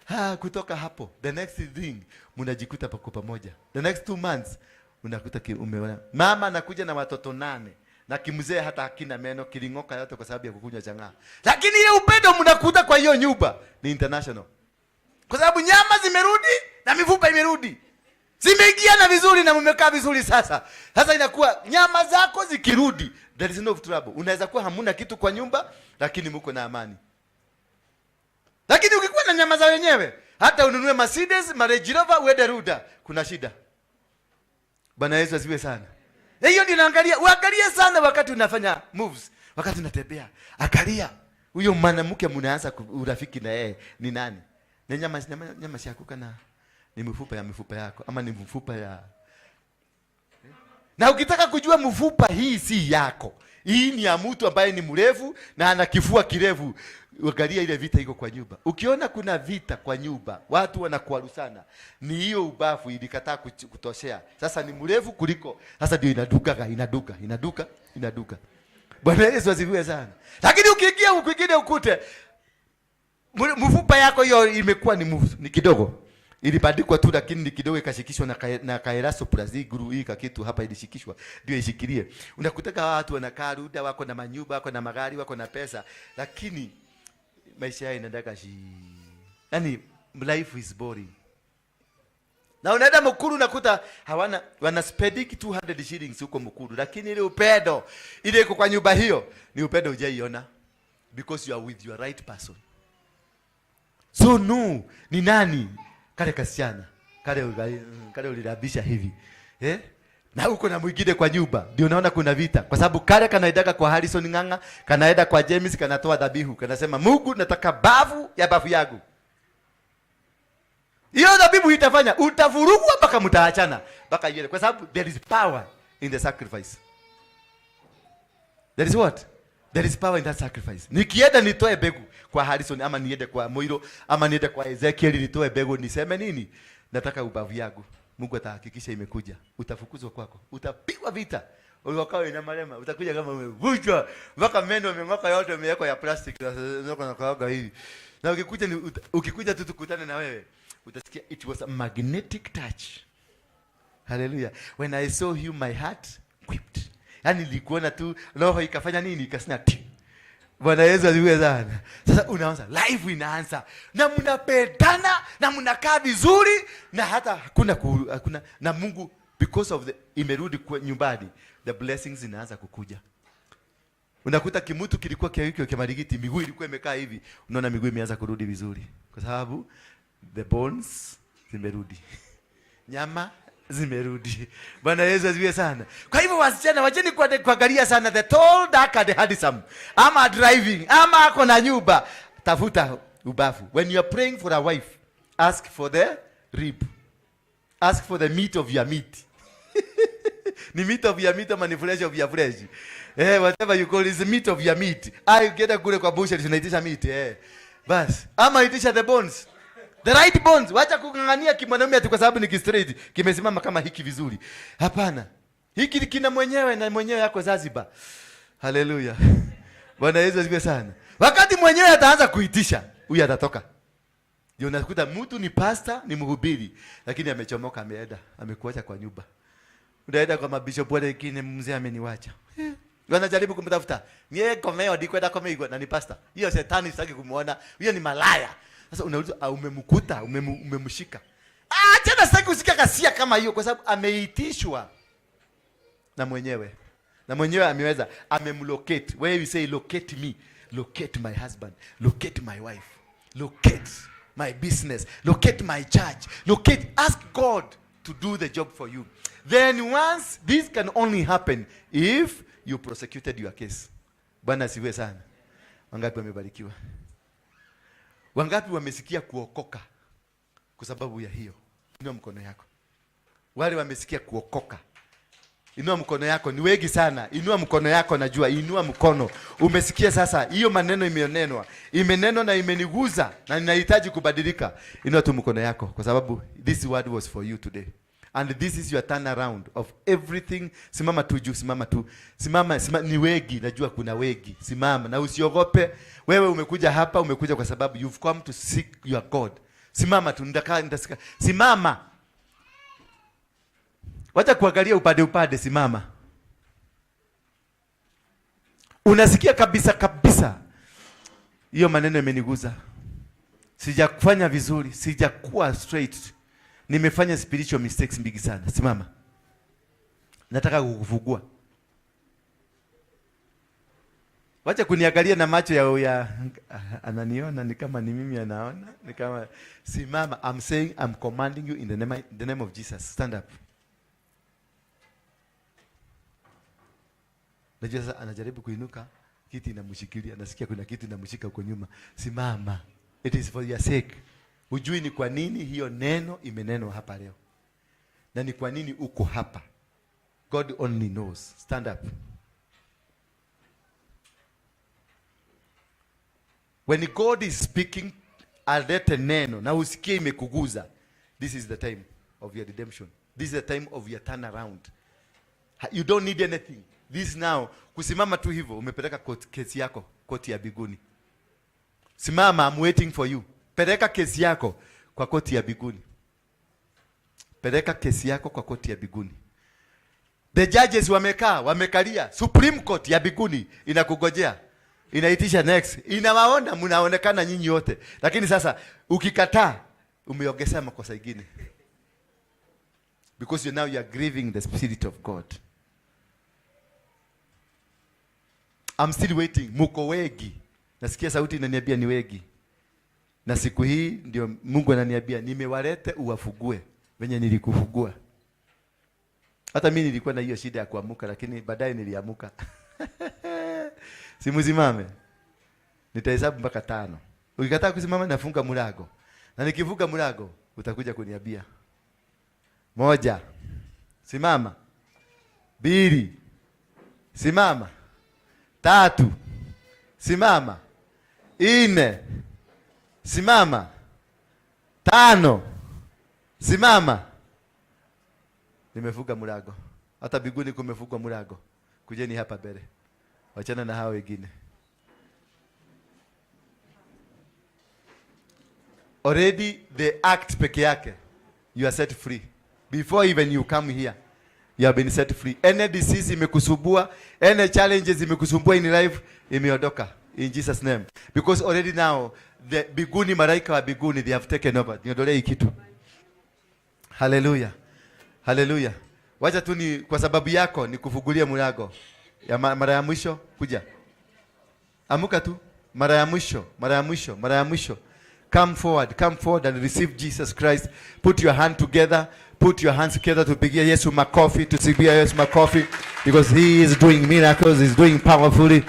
Ah, kutoka hapo the next thing mnajikuta pako pamoja. The next 2 months unakuta umeona mama anakuja na watoto 8 na kimzee hata hakina meno, kiling'oka yote kwa sababu ya kukunywa chang'aa. Lakini ile upendo mnakuta kwa hiyo nyumba ni international. Kwa sababu nyama zimerudi na mifupa imerudi. Zimeingiana vizuri na mmekaa vizuri sasa. Sasa inakuwa nyama zako zikirudi, there is no trouble. Unaweza kuwa hamuna kitu kwa nyumba lakini mko na amani. Lakini ukikuwa na nyama za wenyewe, hata ununue Mercedes, Range Rover, uende Ruda, kuna shida. Bwana Yesu asifiwe sana. Na hiyo ndio naangalia, uangalie sana wakati unafanya moves, wakati unatembea. Angalia huyo mwanamke mnaanza urafiki na yeye ni nani? Ni nyama yako kana ni mifupa ya mifupa yako ama ni mifupa ya. Na ukitaka kujua mfupa hii si yako, hii ni ya mtu ambaye ni mrefu na ana kifua kirefu, angalia ile vita iko kwa nyumba. Ukiona kuna vita kwa nyumba, watu wanakuarusana, ni hiyo ubavu ilikataa kutoshea. Sasa ni mrefu kuliko, sasa ndio inaduka, inaduka, inaduka, inaduka. Bwana Yesu asifiwe sana. Lakini ukiingia huku kwingine ukute mfupa yako hiyo imekuwa ni kidogo. Ilibandikwa tu lakini ni kidogo, ikashikishwa na kaeraso plus guru hii kakitu hapa ilishikishwa ndio ishikilie. Unakutaka watu wanakaa Ruda, wako na manyumba, wako na magari, wako na pesa, lakini maisha yao inaendaka shi. Yaani life is boring. Na unaenda Mukuru unakuta hawana, wana spending 200 shillings huko Mukuru, lakini ile upendo ile iko kwa nyumba hiyo ni upendo hujaiona, because you are with your right person. So no, ni nani? Kale kasichana, kale ulirabisha hivi. Na huko na mwingine kwa nyumba, ndio unaona kuna vita. Kwa sababu kale kanaendaga kwa Harrison Ng'ang'a, kanaenda kwa James, kanatoa dhabihu, kanasema Mungu nataka bavu ya bavu yangu. Hiyo dhabihu itafanya utavurugwa mpaka mtaachana mpaka ile, kwa sababu there is power in the sacrifice. There is what? There is power in that sacrifice. Nikienda nitoe mbegu kwa Harrison ama niende kwa Moiro ama niende kwa Ezekiel nitoe mbegu niseme nini? Nataka ubavu yangu. Mungu atahakikisha imekuja. Utafukuzwa kwako. Utapigwa vita. Uliwakao ina malema. Utakuja kama umevunjwa mpaka meno yameng'oka yote, yamewekwa ya plastic. Sasa na hivi. Na ukikuja tu tukutane na wewe, utasikia it was a magnetic touch. Hallelujah. When I saw you my heart quipped. Yaani nilikuona tu roho ikafanya nini? Ikasema ti. Bwana Yesu asifiwe sana. Sasa unaanza life inaanza na mnapendana na mnakaa vizuri na hata hakuna na Mungu because of the imerudi kwa nyumbani, the blessings inaanza kukuja. Unakuta kimutu kilikuwa kia wiki kia marigiti, miguu ilikuwa imekaa hivi, unaona miguu imeanza kurudi vizuri kwa sababu the bones zimerudi, nyama zimerudi. Bwana Yesu asifiwe sana. Kwa hivyo wasichana, wacheni kuangalia sana the tall, dark and handsome, ama driving, ama ako na nyumba. Tafuta ubavu. When you are praying for a wife, ask for the rib, ask for the meat of your meat. Ni meat of your meat ama ni flesh of your flesh? Whatever you call it, is the meat of your meat. Ah, ukienda kule kwa butcher tunaitisha meat. Bas, ama itisha the bones. The right bones. Wacha kung'ang'ania kimwanaume ati kwa sababu ni kistraight, kimesimama kama hiki vizuri. Hapana. Hiki kina mwenyewe na mwenyewe yako Zanzibar. Haleluya. Bwana Yesu asifiwe sana. Wakati mwenyewe ataanza kuitisha, huyu atatoka. Ndio unakuta mtu ni pastor, ni mhubiri, lakini amechomoka, ameenda, amekuacha kwa nyumba. Unaenda kwa mabishop wale wengine, mzee ameniwacha. Wanajaribu kumtafuta. Mie komeo ndikwenda komeigwa na ni pastor. Hiyo shetani sitaki kumuona. Hiyo ni malaya. Sasa unauliza, ah, umemkuta, umemshika? Ah, tena sitaki kusikia ghasia kama hiyo, kwa sababu ameitishwa na mwenyewe, na mwenyewe ameweza, amemlocate. Where you say, "Locate me, locate my husband, locate my wife, locate my business, locate my church, locate." Ask God to do the job for you. Then once, this can only happen if you prosecuted your case. Bwana asifiwe sana. Wangapi wamebarikiwa? Wangapi wamesikia kuokoka kwa sababu ya hiyo? Inua mkono yako. Wale wamesikia kuokoka, inua mkono yako. Ni wengi sana. Inua mkono yako, najua. Inua mkono. Umesikia sasa, hiyo maneno imenenwa, imenenwa na imeniguza na ninahitaji kubadilika. Inua tu mkono yako, kwa sababu this word was for you today. And this is your turnaround of everything. Simama tu juu, simama tu. Simama, simama. Ni wengi, najua kuna wengi. Simama na usiogope. Wewe umekuja hapa, umekuja kwa sababu you've come to seek your God. Simama tu, nitakaa, nitasika. Simama. Wacha kuangalia upande upande, simama. Unasikia kabisa kabisa, hiyo maneno imeniguza. Sijakufanya vizuri, sijakuwa straight. Nimefanya spiritual mistakes mingi sana. Simama. Nataka kukufungua. Wacha kuniangalia na macho ya ananiona ni kama ni mimi anaona, ni kama. Simama. I'm saying, I'm commanding you in the name of Jesus. Stand up. Najua sasa anajaribu kuinuka, kiti inamshikilia, nasikia kuna kitu inamshika huko nyuma. Simama. It is for your sake. Hujui ni kwa nini hiyo neno imenenwa hapa leo. Na ni kwa nini uko hapa. God only knows. Stand up. When God is speaking, alete neno na usikie imekuguza. This is the time of your redemption. This is the time of your turnaround. You don't need anything. This now, kusimama tu hivyo, umepeleka kesi yako koti ya biguni. Simama, I'm waiting for you. Peleka kesi yako kwa koti ya biguni. Peleka kesi yako kwa koti ya biguni. The judges wamekaa, wamekalia. Supreme Court ya biguni inakugojea. Inaitisha next. Inawaona mnaonekana nyinyi wote. Lakini sasa ukikataa umeongezea makosa ingine. Because you are grieving the Spirit of God. I'm still waiting. Muko wengi. Nasikia sauti inaniambia ni wengi. Na siku hii ndio Mungu ananiambia nimewalete uwafugue venye nilikufugua. Hata mimi nilikuwa na hiyo shida ya kuamuka, lakini baadaye niliamuka. Simusimame. Nitahesabu mpaka 5. Ukikataa kusimama nafunga mlango. Na nikifunga mlango utakuja kuniambia. 1. Simama. 2. Simama. 3. Simama. 4. Simama. 5. Simama. Nimefunga mlango. Hata biguni kumefungwa mlango. Kujeni hapa mbele. Wachana na hao wengine. Already the act peke yake, you are set free. Before even you come here, you have been set free. Any disease imekusumbua, any challenges imekusumbua in life, imeondoka in Jesus name. Because already now the biguni, malaika wa biguni, they have taken over. Niondolee hii kitu. Hallelujah. Hallelujah. Wacha tu ni kwa sababu yako nikufungulie mlango. Ya mara ya mwisho kuja. Amuka tu. Mara ya mwisho, mara ya mwisho, mara ya mwisho. Come forward, come forward and receive Jesus Christ. Put your hand together. Put your hands together to pigia Yesu makofi, tusigie Yesu makofi, because he is doing miracles, he is doing powerfully.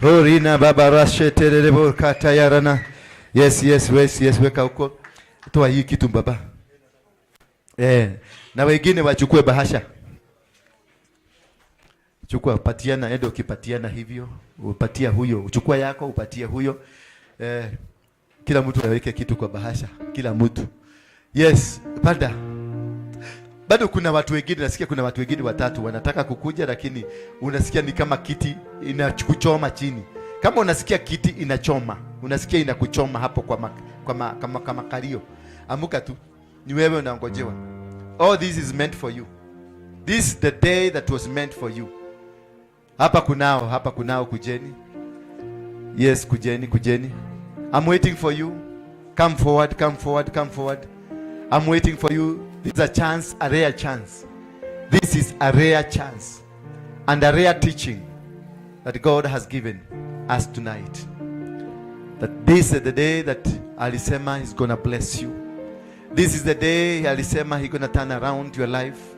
Orina baba rashe tererebo katayarana. Yes, yes, yes, yes, weka huko. Toa hii kitu baba. Na wengine wachukue bahasha. Chukua, patiana, endo ukipatiana hivyo, upatia huyo, uchukua yako, upatie huyo. Kila mtu aweke kitu kwa bahasha, kila mtu. Yes, panda. Bado kuna watu wengine, nasikia kuna watu wengine watatu wanataka kukuja, lakini unasikia ni kama kiti inakuchoma chini. Kama unasikia kiti inachoma, unasikia inakuchoma hapo kwa makalio. Amuka tu. Ni wewe unangojewa. All this is meant for you. This is the day that was meant for you. Hapa kunao, kujeni. Yes, kujeni, kujeni. I'm waiting for you. Come forward, come forward, come forward. I'm waiting for you. This is a chance, a rare chance. This is a rare chance and a rare teaching that God has given us tonight. That this is the day that alisema he's gonna bless you. This is the day alisema he's gonna turn around your life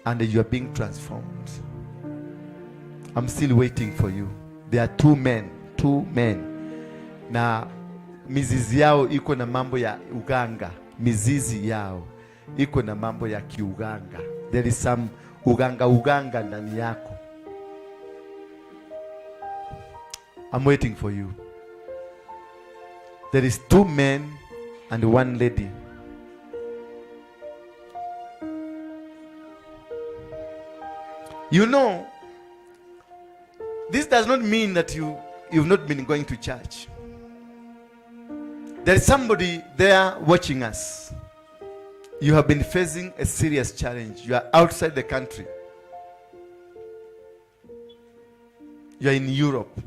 and you are being transformed. I'm still waiting for you. There are two men. Na mizizi yao iko na mambo ya uganga. Mizizi yao iko na mambo ya kiuganga. There is some uganga uganga ndani yako. I'm waiting for you. There is two men and one lady. You know, this does not mean that you've not been going to church. There is somebody there watching us. You have been facing a serious challenge. You are outside the country. You are in Europe.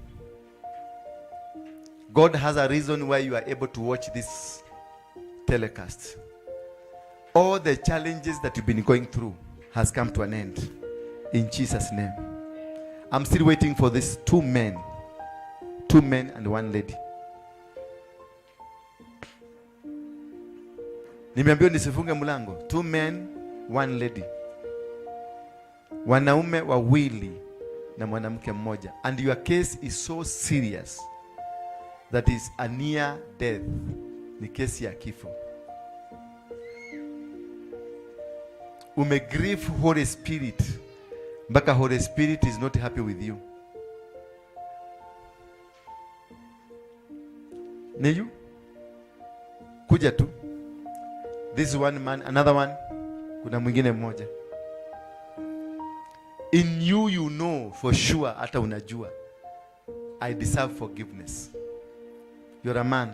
God has a reason why you are able to watch this telecast. All the challenges that you've been going through has come to an end. In Jesus' name. I'm still waiting for these two men. Two men and one lady. Nimeambiwa nisifunge mlango. Two men, one lady. Wanaume wawili na mwanamke mmoja. And your case is so serious that is a near death. Ni kesi ya kifo. Umegrieve Holy Spirit mpaka Holy Spirit is not happy with you. Ni you? Kuja tu. This one man, another one. Kuna mwingine mmoja. In you, you know for sure, hata unajua, I deserve forgiveness. You're a man.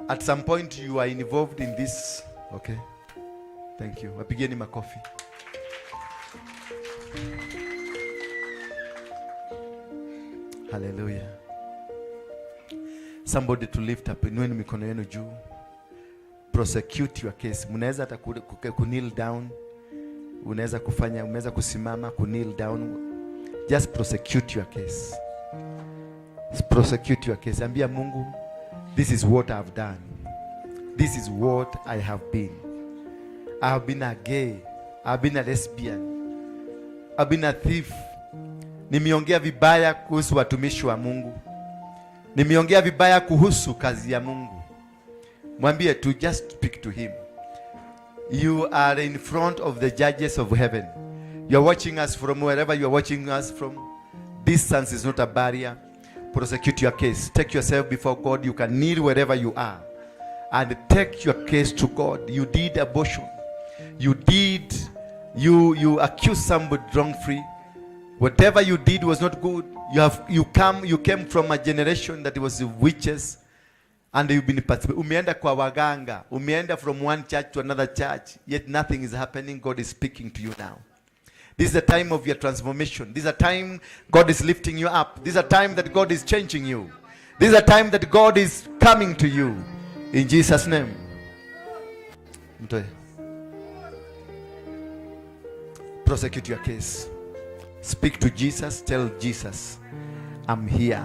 At some point you are involved in this. Okay. Thank you. Wapigeni makofi. Hallelujah. Somebody to lift up. Inueni mikono yenu juu. Prosecute your case. Mnaweza hata ku kneel down. Unaweza kufanya, unaweza kusimama, ku kneel down. Just prosecute your case. Prosecute your case. Ambia Mungu, this is what I've done. This is what I have been. I have been a gay. I've been a lesbian. I've been a thief. Nimeongea vibaya kuhusu watumishi wa Mungu. Nimeongea vibaya kuhusu kazi ya Mungu. Mwambie to just speak to him. You are in front of the judges of heaven. You are watching us from wherever you are watching us from. Distance is not a barrier. Prosecute your case. Take yourself before God. You can kneel wherever you are and take your case to God. You did abortion. You accused somebody wrongfully. Whatever you did was not good. You came from a generation that was witches, and you've been participating. Umeenda kwa waganga. Umeenda from one church to another church, yet nothing is happening. God is speaking to you now. This is the time of your transformation. This is a time God is lifting you up. This is a time that God is changing you. This is a time that God is coming to you. In Jesus' name. Mtoe. Prosecute your case. Speak to Jesus. Tell Jesus, I'm here.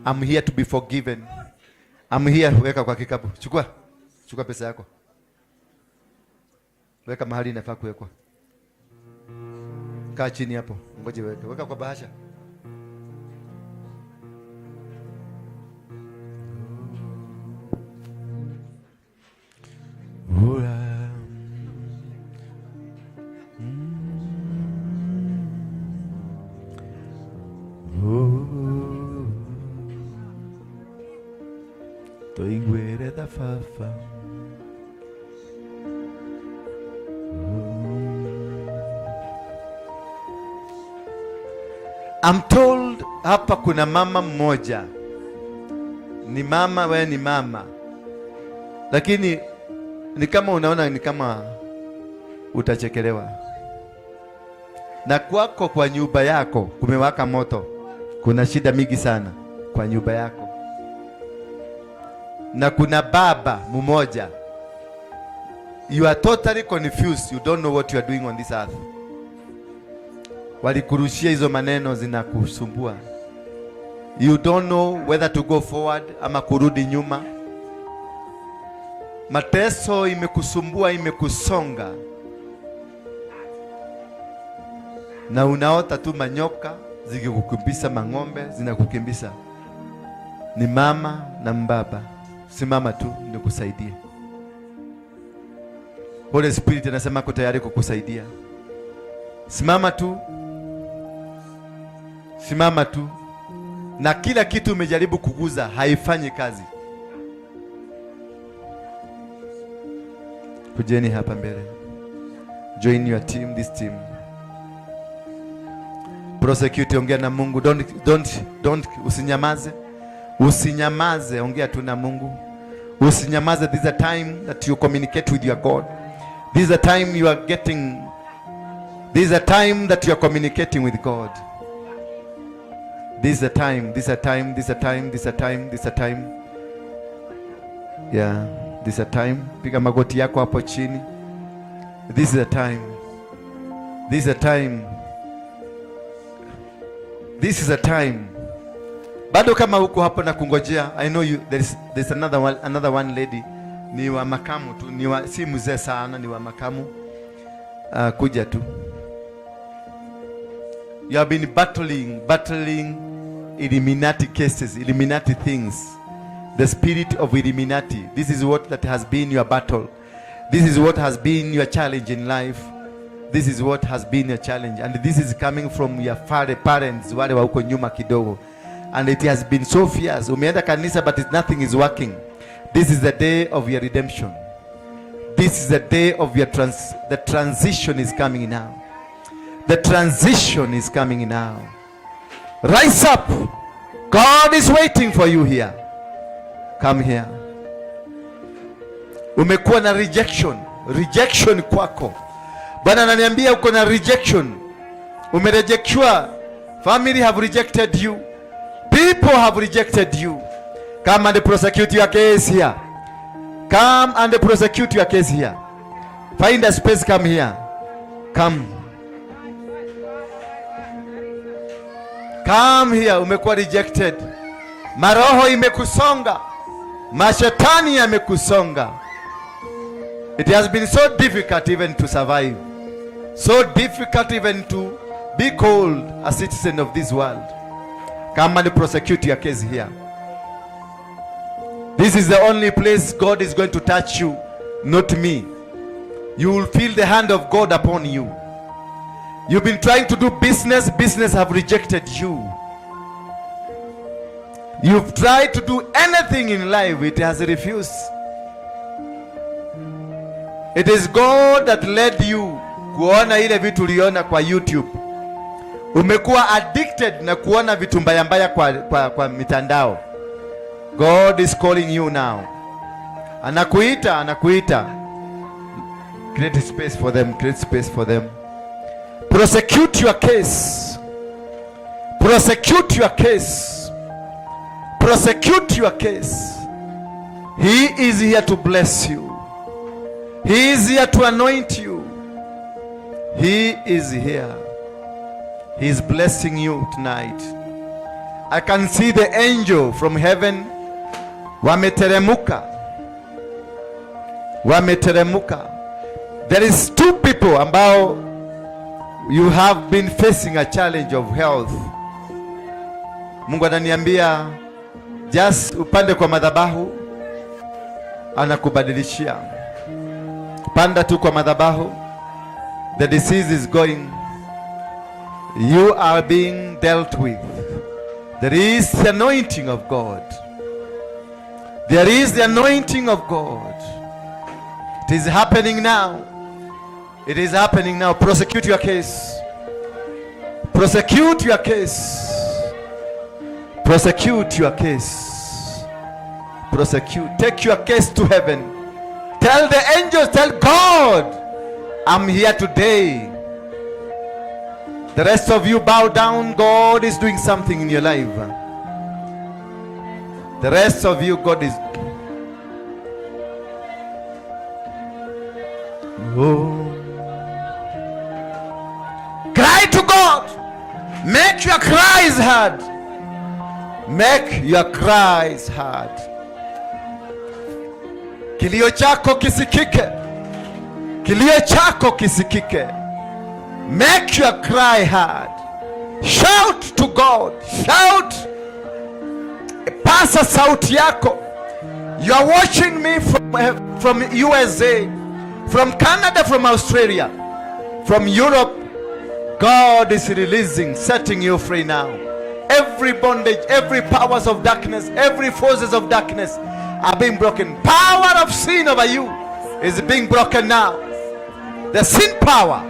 I'm here to be forgiven. I'm here. Weka kwa kikapu. Chukua. Chukua pesa yako. Weka mahali inafaa kuwekwa. Kaa chini hapo. Ngoje weke. Weka kwa bahasha. I'm told hapa kuna mama mmoja. Ni mama, wewe ni mama. Lakini ni kama unaona ni kama utachekelewa. Na kwako kwa nyumba yako kumewaka moto. Kuna shida mingi sana kwa nyumba yako, na kuna baba mmoja. You are totally confused, you don't know what you are doing on this earth. Walikurushia hizo maneno zinakusumbua. You don't know whether to go forward ama kurudi nyuma. Mateso imekusumbua, imekusonga, na unaota tu manyoka zikikukimbisa, mang'ombe zinakukimbisa. Ni mama na mbaba, simama tu nikusaidie. Holy Spirit anasema ako tayari kukusaidia. Simama tu, simama tu, na kila kitu umejaribu kuguza haifanyi kazi. Kujeni hapa mbele, join your team, this team. Prosecute, ongea na Mungu. Don't, usinyamaze, usinyamaze, ongea tu na Mungu, usinyamaze. This is a time that you communicate with your God. This is a time you are getting, this is a time that you are communicating with God. This is a time, this is a time, this is a time, this is a time, this is a time. Yeah, this is a time. Piga magoti yako hapo chini. This is a time. This is a time. This is a time. Bado kama huko hapo na kungojea. I know you, there's another one lady. Ni wa makamu tu, ni wa, si mzee sana, ni wa makamu. Kuja tu. You have been battling Illuminati cases, Illuminati things. The spirit of Illuminati. This is what that has been your battle. This is what has been your challenge in life. This is what has been your challenge. And this is coming from your father, parents, wale wa huko nyuma kidogo. And it has been so fierce. Umeenda kanisa but nothing is working. This is the day of your redemption. This is the day of your the transition is coming now. The transition is coming now. Rise up. God is waiting for you here. Come here. Umekuwa na rejection. Rejection kwako. Bwana ananiambia uko na rejection. Umerejectiwa. Family have rejected you. People have rejected you. Come and prosecute your case here. Come and prosecute your case here. Find a space, come here. Come. Come here. Umekuwa rejected. Maroho imekusonga. Mashetani yamekusonga. It has been so difficult even to survive. So difficult even to be called a citizen of this world. Come and prosecute your case here. This is the only place God is going to touch you, not me. You will feel the hand of God upon you. You've been trying to do business, business have rejected you. You've tried to do anything in life, it has refused. It is God that led you kuona ile vitu uliona kwa YouTube. Umekuwa addicted na kuona vitu mbaya mbaya kwa mitandao. God is calling you now. Anakuita, anakuita. Create space for them, create space for them. Prosecute your case. Prosecute your case. Prosecute your case. He is here to bless you. He is here to anoint you. He is here. He is blessing you tonight. I can see the angel from heaven. Wameteremuka. Wameteremuka. There is two people ambao you have been facing a challenge of health. Mungu ananiambia just upande kwa madhabahu, anakubadilishia. Panda tu kwa madhabahu. The disease is going. You are being dealt with. There is the anointing of God. There is the anointing of God. It is happening now. It is happening now. Prosecute your case. Prosecute your case. Prosecute your case. Prosecute. Take your case to heaven. Tell the angels, tell God, I'm here today. The rest of you bow down. God is doing something in your life. The rest of you, God is. Oh. Cry to God. Make your cries heard. Make your cries heard. Kilio chako kisikike. Kilio chako kisikike. Make your cry heard. Shout to God. Shout. Paza sauti yako. You are watching me from USA, from Canada, from Australia, from Europe. God is releasing, setting you free now. Every bondage, every powers of darkness, every forces of darkness are being broken. Power of sin over you is being broken now. The sin power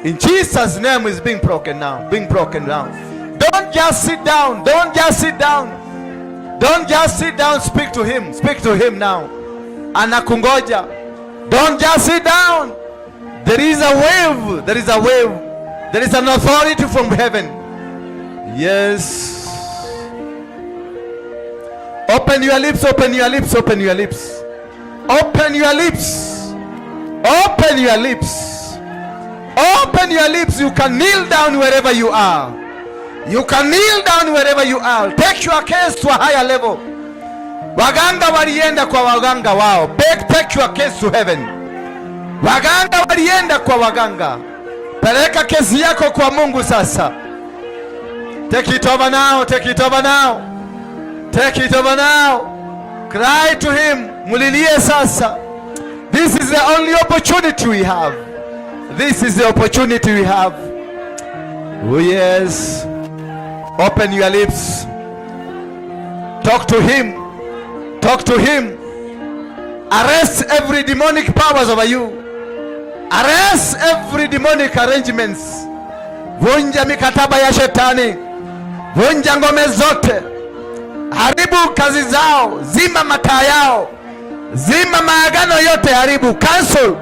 in Jesus' name is being broken now. Being broken now. Don't just sit down. Don't just sit down. Don't just sit down. Speak to him. Speak to him now. Anakungoja. Don't just sit down. There is a wave. There is a wave. There is an authority from heaven. Yes. Open your lips, open your lips, open your lips. Open your lips. Open your lips. Open your lips. You can kneel down wherever you are. You can kneel down wherever you are. Take your case to a higher level. Waganga walienda kwa waganga wao. Take your case to heaven. Waganga walienda kwa waganga. Peleka kesi yako kwa Mungu sasa. Take it over now, take it over now. Take it over now. Cry to him. Mulilie sasa. This is the only opportunity we have. This is the opportunity we have. Oh yes. Open your lips. Talk to him. Talk to him. Arrest every demonic powers over you. Arrest every demonic arrangements. Vunja mikataba ya shetani. Vunja ngome zote. Haribu kazi zao. Zima mataa yao. Zima maagano yote, haribu. Cancel.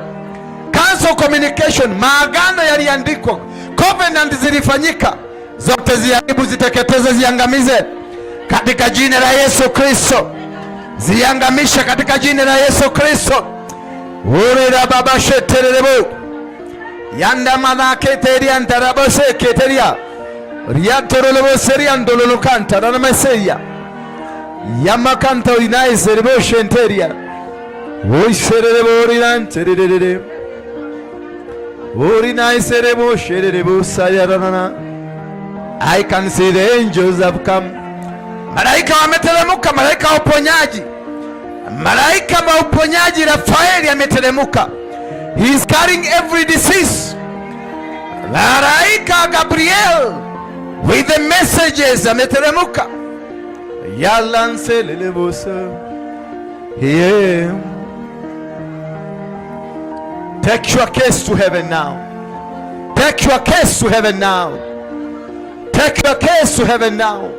Cancel communication. Maagano yaliandikwa, covenant zilifanyika, zote ziharibu, ziteketeze, ziangamize katika jina la Yesu Kristo. Ziangamisha katika jina la Yesu Kristo. Urira baba sheterebo yanda manaketeria ntarabose keteria riatorolobo seriandololokanta namaseya yamakanta inaiserebo shenteria oiserebo orinantererere orinaiserebo shererebo sayarana. I can see the angels have come. Malaika wameteremka, malaika wa uponyaji, malaika wa uponyaji Rafaeli ameteremka. He is carrying every disease. Malaika Gabriel with the messages ameteremka. Yalanselelebosa. Yeah. Take your case to heaven now. Take your case to heaven now. Take your case to heaven now.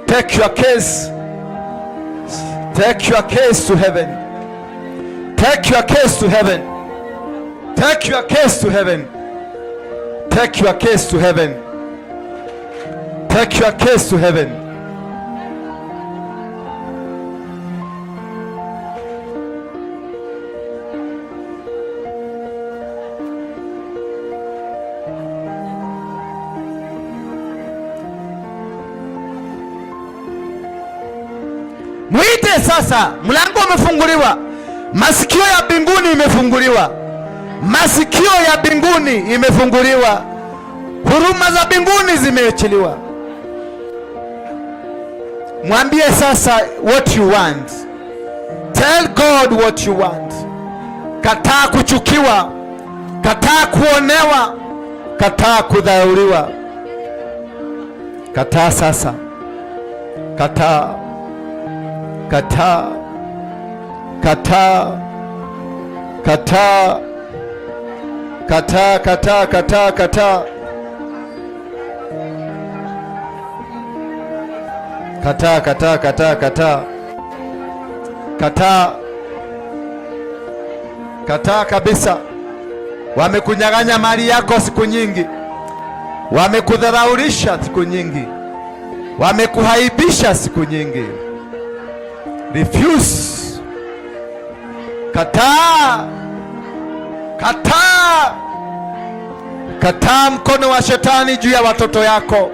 Take your case. Take your case to heaven. Take your case to heaven. Take your case to heaven. Take your case to heaven. Take your case to heaven. Mwite sasa, mlango umefunguliwa, masikio ya mbinguni imefunguliwa, masikio ya mbinguni imefunguliwa, huruma za mbinguni zimeachiliwa. Mwambie sasa what you want. Tell God what you want. Kataa kuchukiwa, kataa kuonewa, kataa kudharauliwa. Kataa sasa, kataa, kataa, kataa, kataa, kataa, kataa, kataa, kataa, kataa, kataa, kataa, kataa, kataa, kataa kabisa. Wamekunyang'anya mali yako siku nyingi, wamekudharaulisha siku nyingi, wamekuaibisha siku nyingi. Refuse. Kataa, kataa, kataa mkono wa shetani juu ya watoto yako.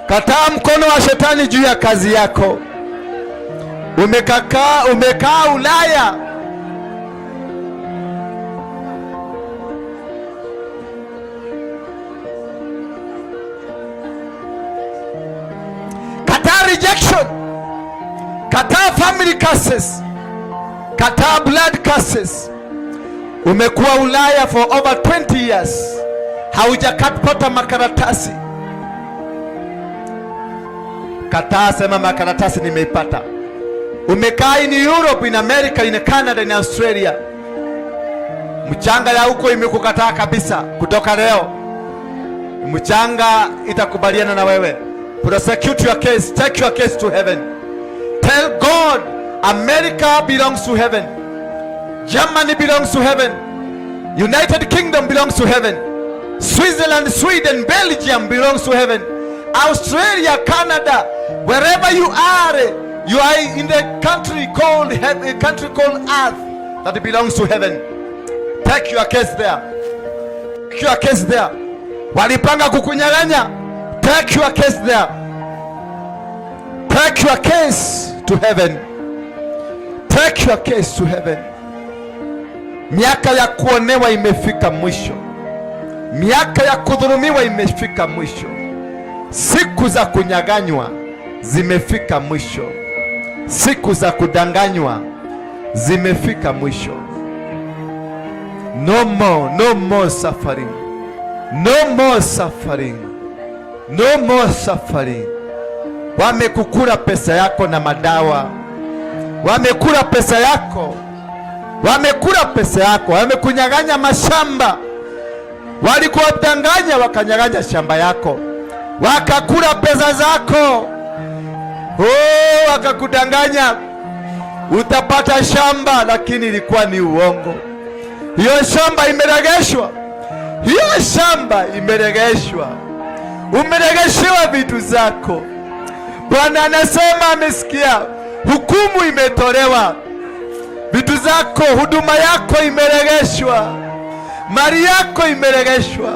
Kataa mkono wa shetani juu ya kazi yako. Umekaa Ulaya. Kataa rejection. Kataa family curses. Kataa blood curses. Umekuwa Ulaya for over 20 years, haujakapata makaratasi. Kataa, sema makaratasi nimeipata. Umekaa in Europe, in America, in Canada, in Australia, mchanga ya huko imekukataa kabisa. Kutoka leo mchanga itakubaliana na wewe. Prosecute your case, take your case to heaven. Tell God, America belongs to heaven. Germany belongs to heaven. United Kingdom belongs to heaven. Switzerland, Sweden, Belgium belongs to heaven. Australia, Canada, wherever you are in the country called heaven, country called earth that belongs to heaven. Take your case there. Take your case there. Walipanga kukunyang'anya. Take your case there. Take your case to heaven. Take your case to heaven. Miaka ya kuonewa imefika mwisho. Miaka ya kudhulumiwa imefika mwisho. Siku za kunyang'anywa zimefika mwisho. Siku za kudanganywa zimefika mwisho. No more, no more suffering. No more suffering. No more suffering. Wamekukula pesa yako na madawa, wamekula pesa yako, wamekula pesa yako, wamekunyang'anya mashamba, walikuwadanganya wakanyang'anya shamba yako, wakakula pesa zako. Oh, wakakudanganya utapata shamba, lakini ilikuwa ni uongo. Hiyo shamba imeregeshwa, hiyo shamba imeregeshwa, umeregeshewa vitu zako. Bwana anasema amesikia, hukumu imetolewa, vitu zako, huduma yako imeregeshwa, mali yako imeregeshwa,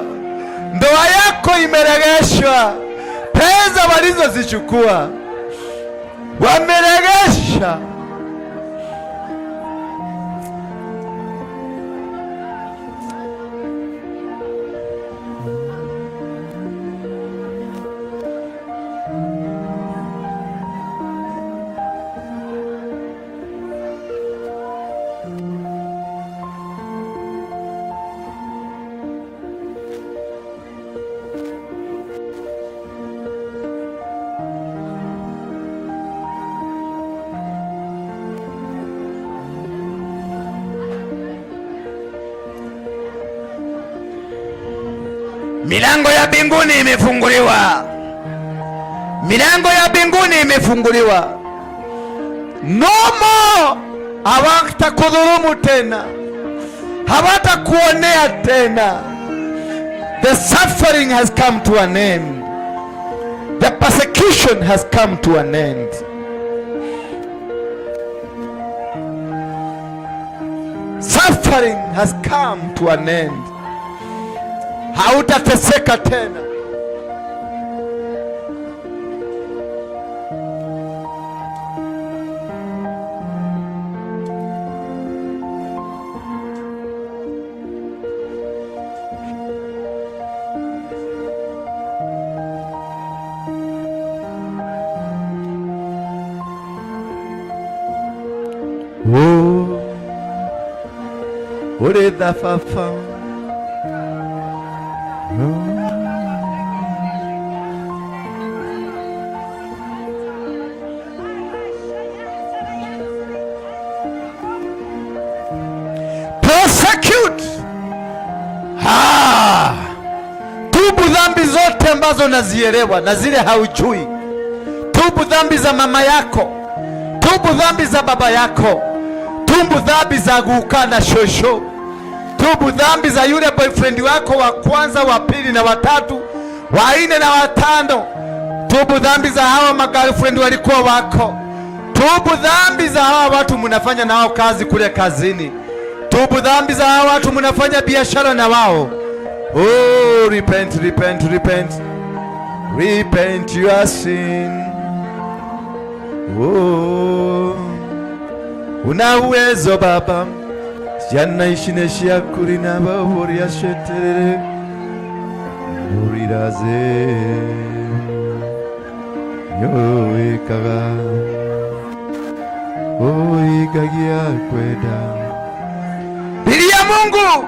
ndoa yako imeregeshwa, pesa walizozichukua wameregesha. Milango ya mbinguni imefunguliwa, milango ya mbinguni imefunguliwa. No more, hawatakudhulumu tena, hawatakuonea tena. The suffering has come to an end. The persecution has come to an end. Suffering has come to an end. Hautateseka tena. Oh, uri tha baba. Prosecute. Ha! Tubu dhambi zote ambazo unazielewa na zile haujui. Tubu dhambi za mama yako, tubu dhambi za baba yako, tubu dhambi za guka na shosho, tubu dhambi za yule boyfriend wako wa kwanza, wa pili na watatu, wa nne na watano. Tubu dhambi za hawa magirlfriend walikuwa wako. Tubu dhambi za hawa watu mnafanya nao kazi kule kazini. Tubu dhambi za hawa watu mnafanya biashara na wao. Oh, repent, repent, repent. Repent your sin. Oh, una uwezo Baba. Jana ishineshi kuri nababuri asheterere. Uriraze. Yoekaga. Oigagia kwenda. Lilia Mungu,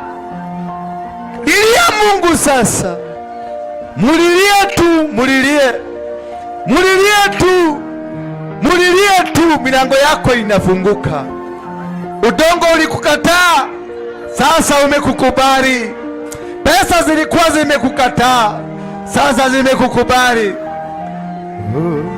lilia Mungu sasa, mulilie tu, mulilie, mulilie tu, mulilie tu, milango yako inafunguka. Udongo ulikukataa, sasa umekukubali. Pesa zilikuwa zimekukataa, sasa zimekukubali. Oh.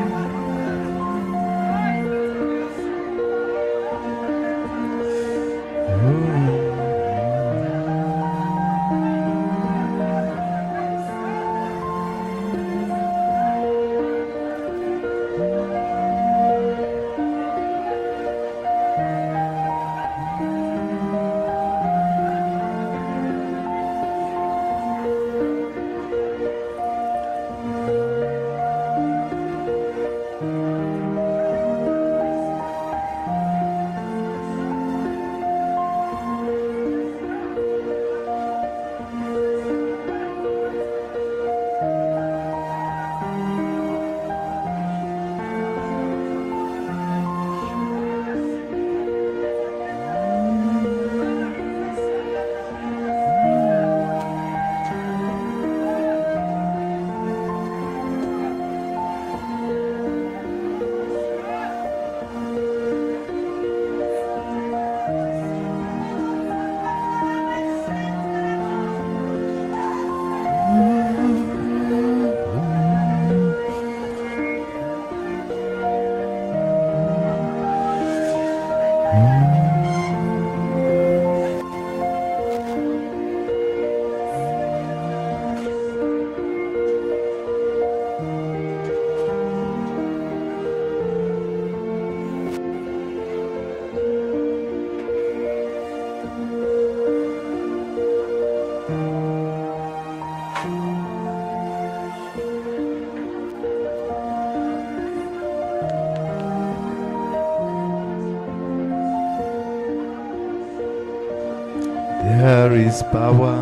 There is power.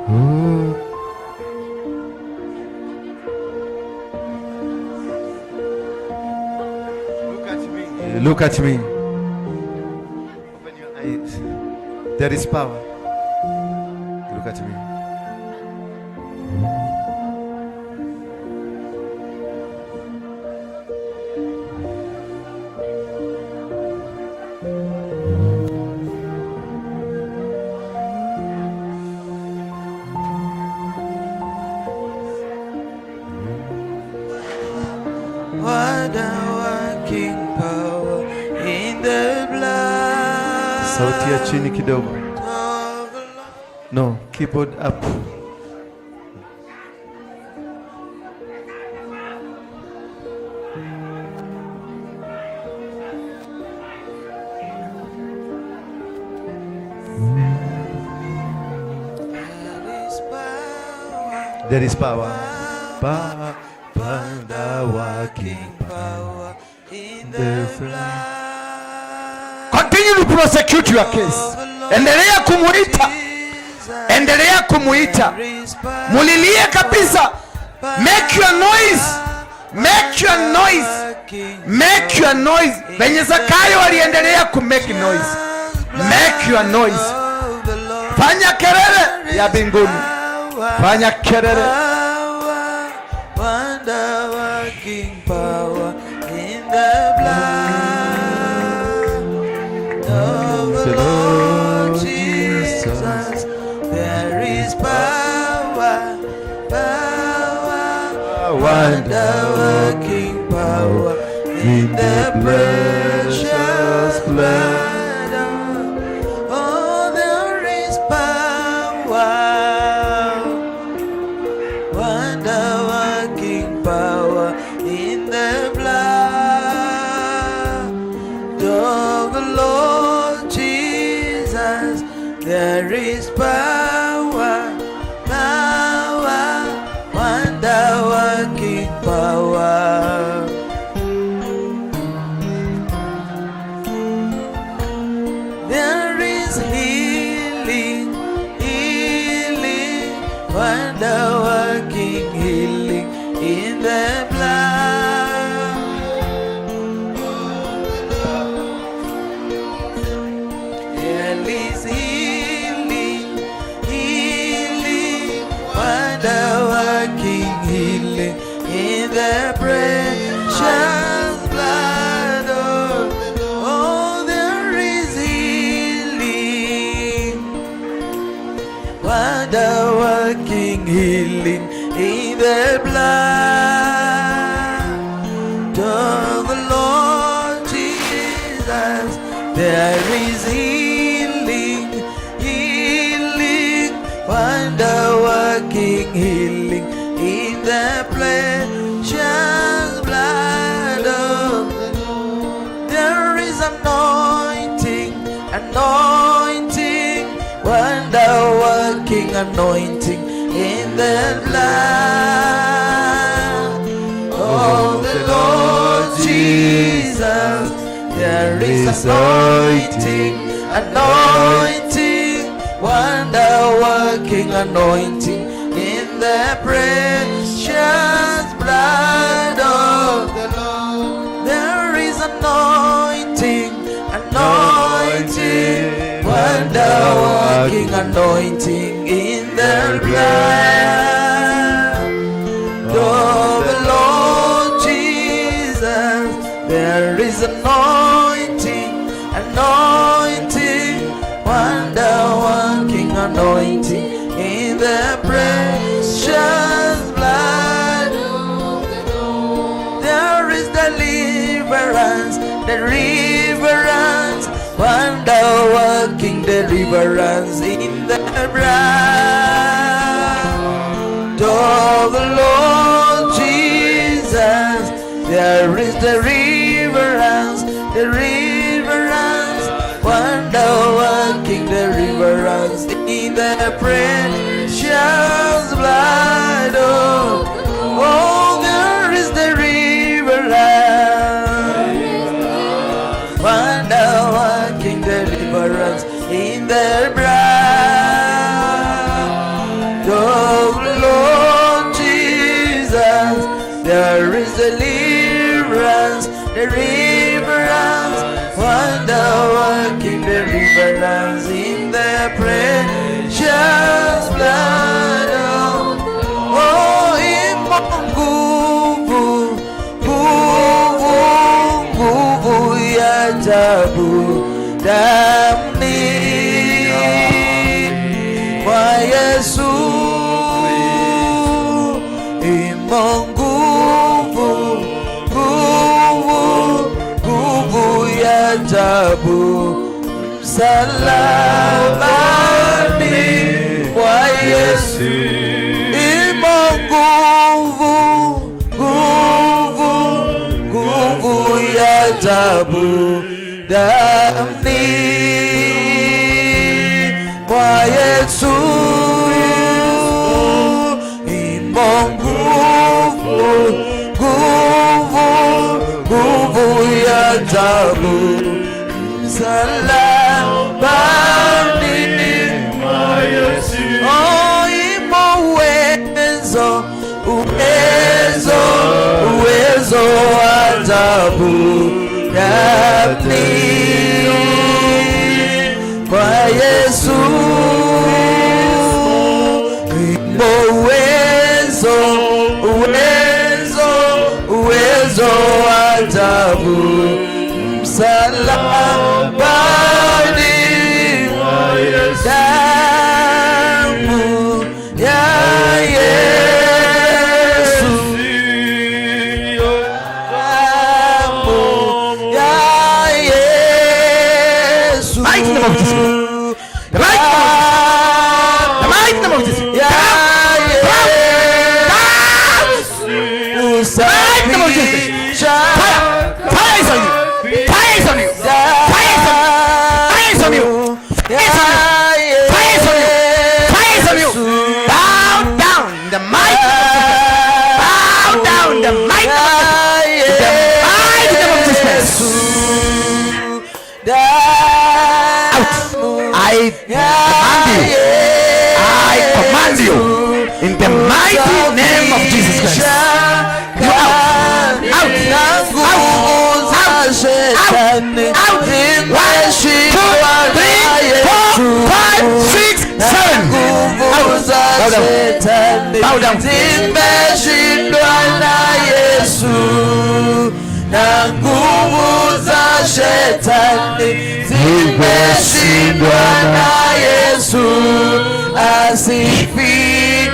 Oh. Look at me. Look at me. Open your eyes. There is power. Look at me. Wonder-working power in the blood Sauti ya chini kidogo. of the Lord. No, keyboard up. There is power, There is power. Power, wonder-working power in the the blood Continue to prosecute your case. Endelea kumuita, endelea kumuita, mulilie kabisa. Make your noise, make your noise, make your noise. Venye Zakayo aliendelea ku make noise, make your noise. Fanya kelele ya mbinguni, fanya kelele. Wonder working power in the blood of the Lord Jesus. There is power, power, wonder working power in the precious blood. Oh, there is power, wonder working power in the blood is power, power, wonder working power. There is healing, healing, wonder working healing in the blood. There is healing, healing, wonder working healing in the precious blood of. Oh, there is healing, wonder working healing in the blood of the Lord Jesus. There is healing, healing, wonder working healing in the precious blood of the Lord. There is anointing, anointing, wonder working anointing in the blood of the Lord Jesus. There is anointing, anointing, wonder working anointing in the precious blood of the Lord. There is anointing, anointing, wonder working anointing in the blood of the Lord Jesus. There is anointing, anointing, wonder working anointing in the precious blood. There is deliverance, deliverance, wonder working deliverance in the blood of the Lord Jesus. There is deliverance, deliverance, wonder working deliverance in the precious blood of. Oh, there is deliverance, wonder working deliverance in the blood of the Lord Jesus. There is deliverance, deliverance, wonder working deliverance in the precious blood of. Oh, imo nguvu, nguvu, nguvu ya ajabu damuni mwa Yesu. Imo nguvu, nguvu, nguvu ya ajabu msalabani mwa Yesu. Imo nguvu, nguvu, nguvu ya ajabu damuni mwa Yesu. Imo nguvu, nguvu, nguvu ya ajabu msalabani. Oh, imo uwezo, uwezo, uwezo wa ajabu damuni mwa Yesu. Imo uwezo, uwezo, uwezo wa ajabu msalabani. Damu ya Yesu, damu ya Yesu. Mighty name of Jesus. command you. I command you in the mighty name of Jesus Christ. You out, out, out, out, out, out. 1, 2, 3, 4, 5, 6, 7. Out. Bow down. Bow down. Zimeshindwa na Yesu na nguvu za shetani zimeshindwa na Yesu asifiwe.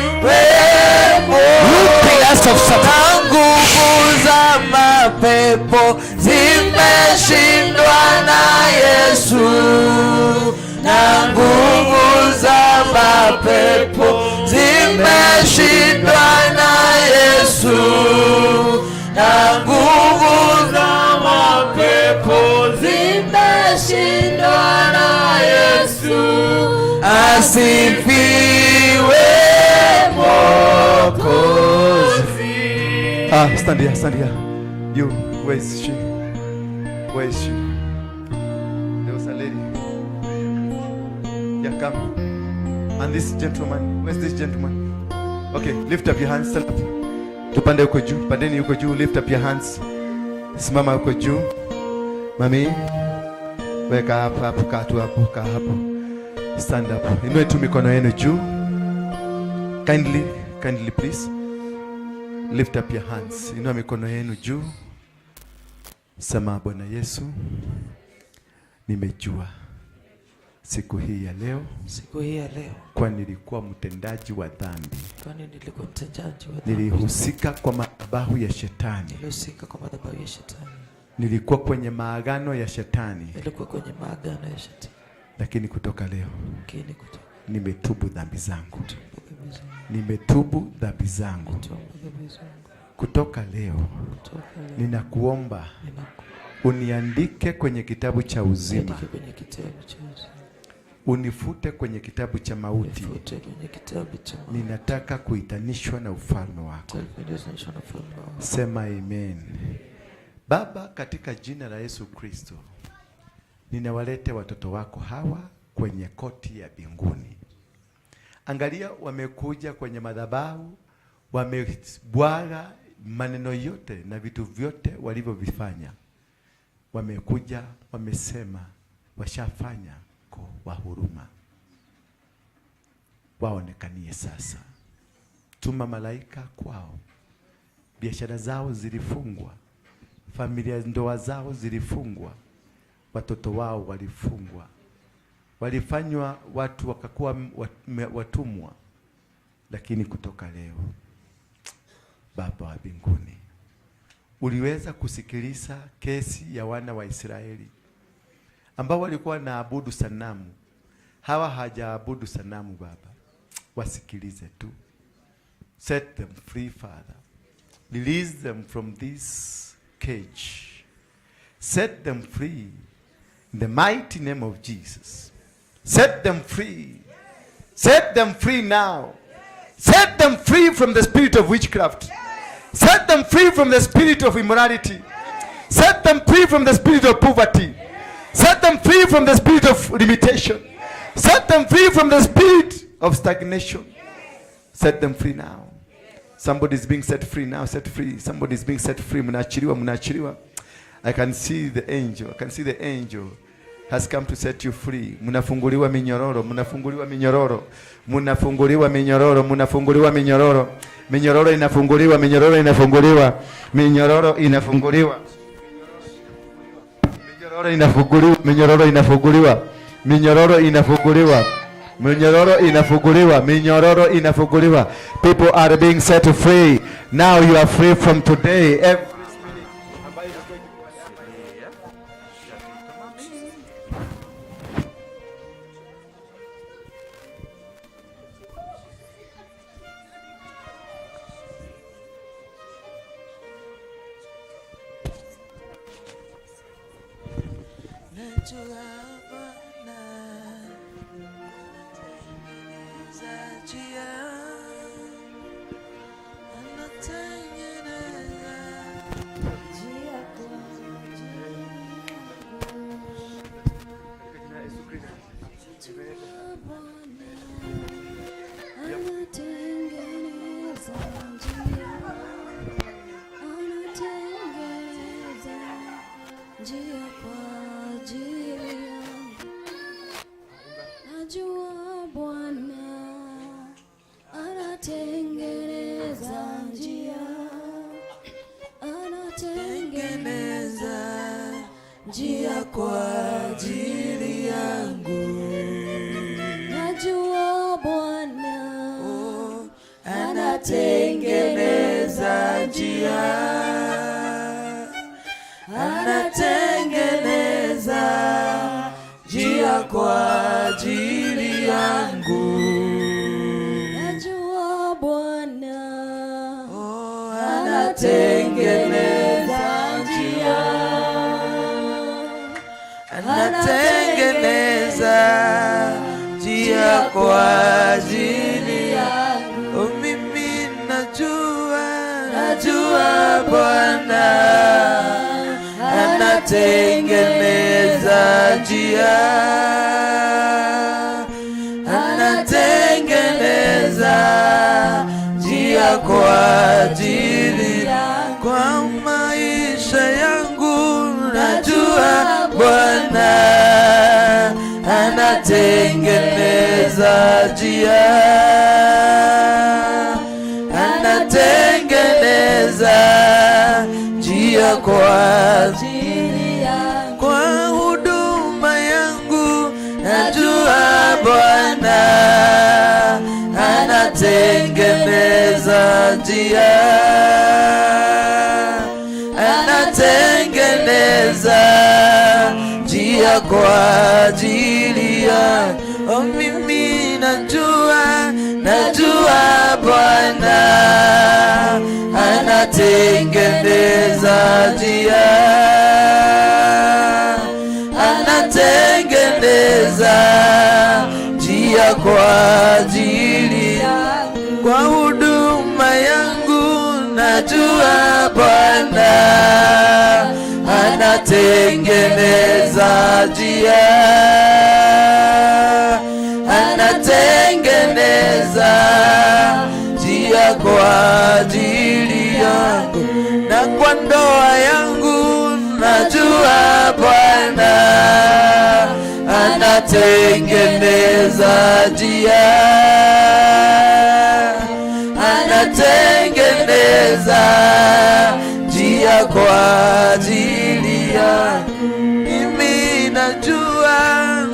You pillars of Satan. Na nguvu za mapepo zimeshindwa na Yesu na nguvu za mapepo zimeshindwa na Yesu na nguvu za mapepo zimeshindwa na Yesu asifiwe Mwokozi. Ah, stand here, stand here. You, where is she? Where is she? There was a lady. Yeah, come. And this gentleman, where's this gentleman? Okay, lift up your hands, stand up. Tupande huko juu, pandeni huko juu, lift up your hands. Simama huko juu. Mami, weka hapo hapo, kaa tu hapo, kaa hapo. Stand up. Inue tu mikono yenu juu. Kindly, kindly please. Lift up your hands. Inua mikono yenu juu. Sema, Bwana Yesu, nimejua siku hii ya leo Siku hii ya leo kwa nilikuwa mtendaji wa dhambi, kwani nilikuwa mtendaji wa dhambi. Nilihusika kwa madhabahu ya shetani, Nilihusika kwa madhabahu ya shetani. Nilikuwa kwenye maagano ya shetani, Nilikuwa kwenye maagano ya shetani. Lakini kutoka leo Lakini kutoka nimetubu dhambi zangu, dhambi zangu, nimetubu dhambi zangu. tubu dhambi zangu. Kutoka leo Kutoka leo ninakuomba ninakuomba uniandike kwenye kitabu cha uzima, niandike kwenye kitabu cha uzima. Unifute kwenye kitabu cha mauti. Nifute kwenye kitabu cha mauti. Ninataka kuitanishwa na ufalme wako. Nitakuitanishwa na ufalme wako. Sema amen. Baba, katika jina la Yesu Kristo, ninawalete watoto wako hawa kwenye koti ya mbinguni. Angalia, wamekuja kwenye madhabahu, wamebwaga maneno yote na vitu vyote walivyovifanya. Wamekuja, wamesema, washafanya kwa huruma. Waonekanie sasa. Tuma malaika kwao. Biashara zao zilifungwa, familia, ndoa zao zilifungwa, watoto wao walifungwa, walifanywa watu wakakuwa watumwa. Lakini kutoka leo, Baba wa mbinguni, uliweza kusikiliza kesi ya wana wa Israeli ambao walikuwa wanaabudu sanamu. Hawa hajaabudu sanamu, Baba, wasikilize tu. Set them free, Father. Release them from this cage. Set them free in the mighty name of Jesus. Set them free. Set them free now. Set them free from the spirit of witchcraft. Set them free from the spirit of immorality. Set them free from the spirit of poverty. Set them free from the spirit of limitation. Set them free from the spirit of stagnation. Set them free now. Somebody is being set free now. Set free. Somebody is being set free. Mnaachiliwa, mnaachiliwa. I can see the angel. I can see the angel has come to set you free. Mnafunguliwa minyororo, mnafunguliwa minyororo, mnafunguliwa minyororo, mnafunguliwa minyororo. Minyororo inafunguliwa, minyororo inafunguliwa, minyororo inafunguliwa. Minyororo inafunguliwa, minyororo inafunguliwa, minyororo inafunguliwa. Minyororo inafunguliwa, minyororo inafunguliwa. People are being set free. Now you are free from today. Every spirit ambayo imekuwa ikikuandama. Najua Bwana anatengeneza njia, anatengeneza njia kwa ajili yangu. Najua Bwana Anatengeneza njia, anatengeneza njia kwa ajili yangu. Najua Bwana Anatengeneza njia, anatengeneza njia kwa ajili yangu. Najua Bwana Oh, anatengeneza njia, anatengeneza njia kwa ajili yangu. Oh, mimi najua, najua Bwana anatengeneza njia, anatengeneza njia kwa ajili kwa maisha yangu. Najua Bwana anatengeneza njia, anatengeneza njia kwa ajili yangu. Kwa huduma yangu. Najua Bwana anatengeneza njia, anatengeneza njia kwa ajili ya, oh, mimi najua, najua Bwana anatengeneza njia, anatengeneza njia kwa ajili kwa huduma yangu. Najua Bwana anatengeneza njia, anatengeneza njia kwa ajili yangu na kwa ndoa yangu. Najua Bwana anatengeneza njia, anatengeneza njia kwa ajili ya mimi. Najua,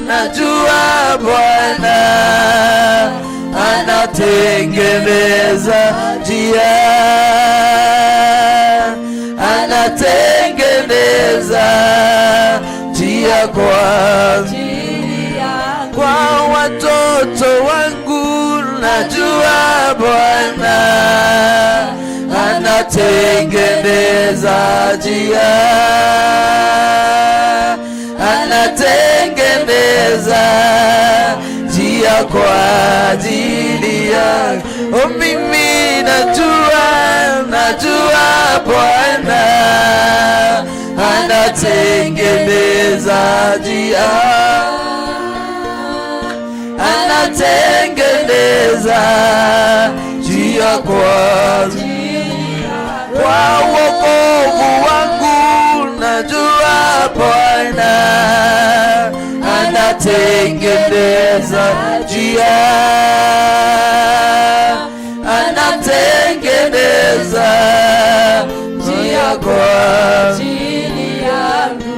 najua Bwana anatengeneza njia, anatengeneza njia kwa watoto wangu. Najua Bwana anatengeneza njia, anatengeneza njia kwa ajili ya, oh, mimi najua, najua Bwana anatengeneza njia, anatengeneza njia kwa wokovu wangu. Najua Bwana anatengeneza njia, anatengeneza njia kwa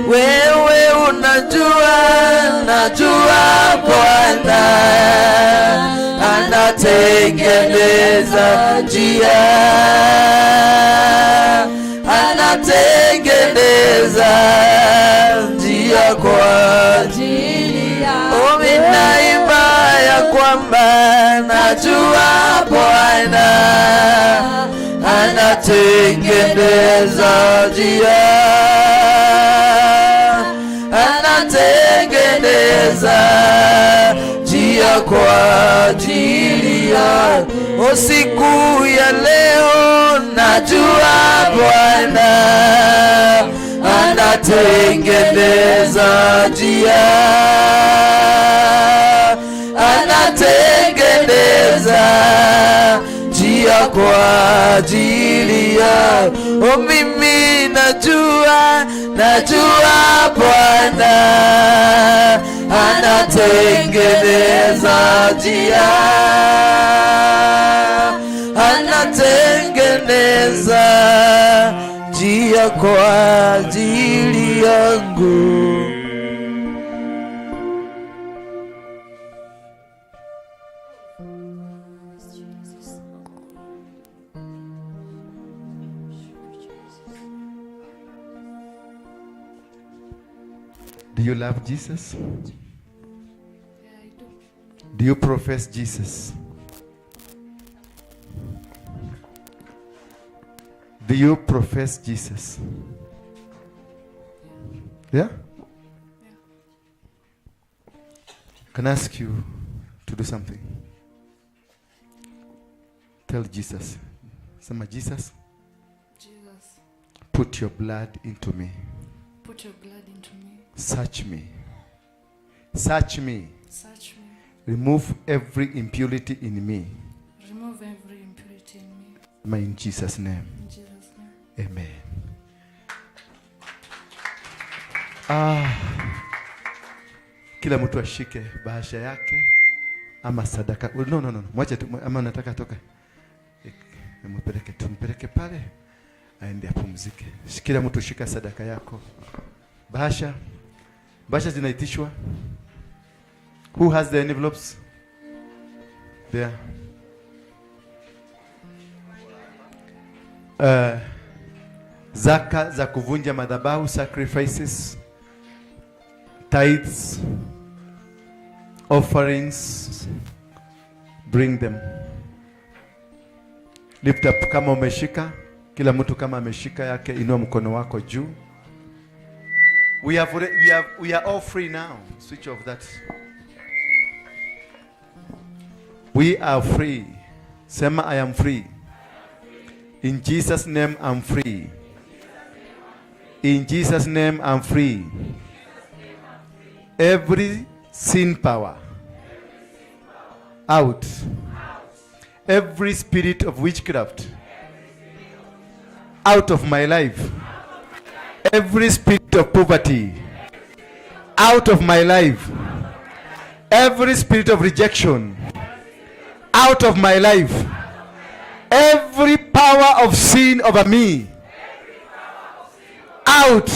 wewe. Unajua, najua Bwana anatengeneza njia, anatengeneza njia kwa ajili yangu. Oh, ninaimba ya kwamba najua Bwana anatengeneza njia, anatengeneza njia kwa ajili ya siku ya leo. Najua Bwana anatengeneza njia, anatengeneza njia kwa ajili ya, oh, mimi najua, najua Bwana anatengeneza njia. Alikuja kwa ajili yangu. Do you love Jesus? Yeah, I do. Do you profess Jesus? Do you profess Jesus? Yeah? Can I ask you to do something? Tell Jesus. Sema, Jesus, Jesus, put your blood into me. Put your blood into me. Search me. Search me. Search me. Remove every impurity in me. Remove every impurity in me. In Jesus' name. In Jesus' name. Amen. Kila mtu ashike bahasha yake ama sadaka. No, no, no, no. Mwache tu, ama unataka toka. Mpeleke, tumpeleke pale aende apumzike. Kila mtu shika sadaka yako. Bahasha. Bahasha zinaitishwa. Who has the envelopes? There. Zaka za kuvunja madhabahu, sacrifices, tithes, offerings, bring them. Lift up kama umeshika, kila mtu kama ameshika yake, inua mkono wako juu. We are all free now. Switch off that. We are free. Sema, I am free. In Jesus' name, I'm free. In Jesus' name, I'm free. Every sin power out. Every spirit of witchcraft out of my life. Every spirit of poverty out of my life. Every spirit of rejection out of my life. Every power of sin over me out.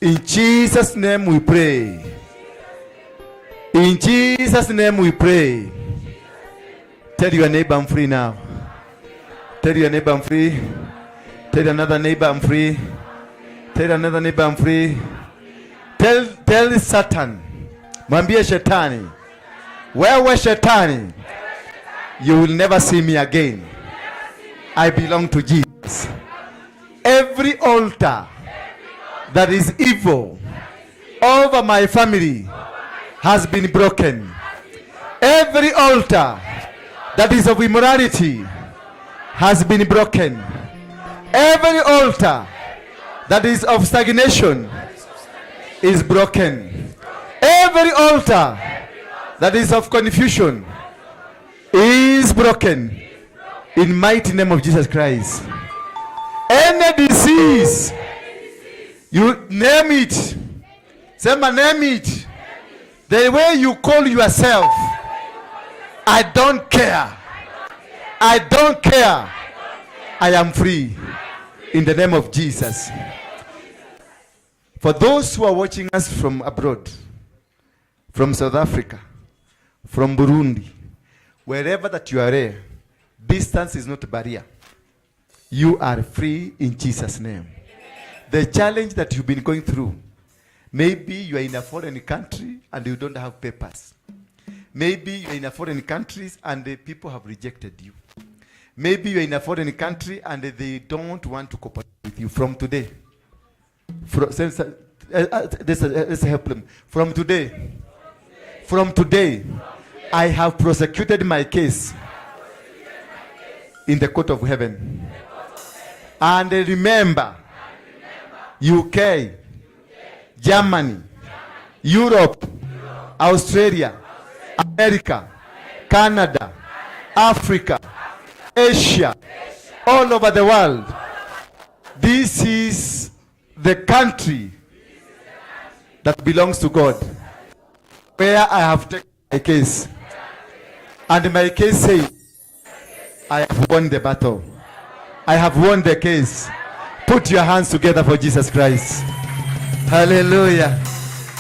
In Jesus' name we pray. In Jesus' name we pray. Tell your neighbor, I'm free now. Tell your neighbor, I'm free. Tell another neighbor, I'm free. Tell another neighbor, I'm free. Tell Satan. Mwambie shetani. Wewe shetani, you will never see me again. I belong to Jesus. Every altar that is evil over my family has been broken. Every altar that is of immorality has been broken. Every altar that is of stagnation is broken. Every altar that is of confusion is broken. In mighty name of Jesus Christ. Any disease, you name it. Sema, name it. The way you call yourself, I don't care. I don't care. I am free. In the name of Jesus. For those who are watching us from abroad, from South Africa, from Burundi, wherever that you are there, distance is not a barrier. You are free in Jesus' name. The challenge that you've been going through, maybe you are in a foreign country and you don't have papers. Maybe you are in a foreign country and the people have rejected you. Maybe you are in a foreign country and they don't want to cooperate with you from today. Let's help them. From today, from today, I have prosecuted my case in the court of heaven. And remember, UK, Germany, Europe, Australia, America, Canada, Africa, Asia, all over the world. This is the country that belongs to God, where I have taken my case. And my case says, I have won the battle. I have won the case. Put your hands together for Jesus Christ. Hallelujah.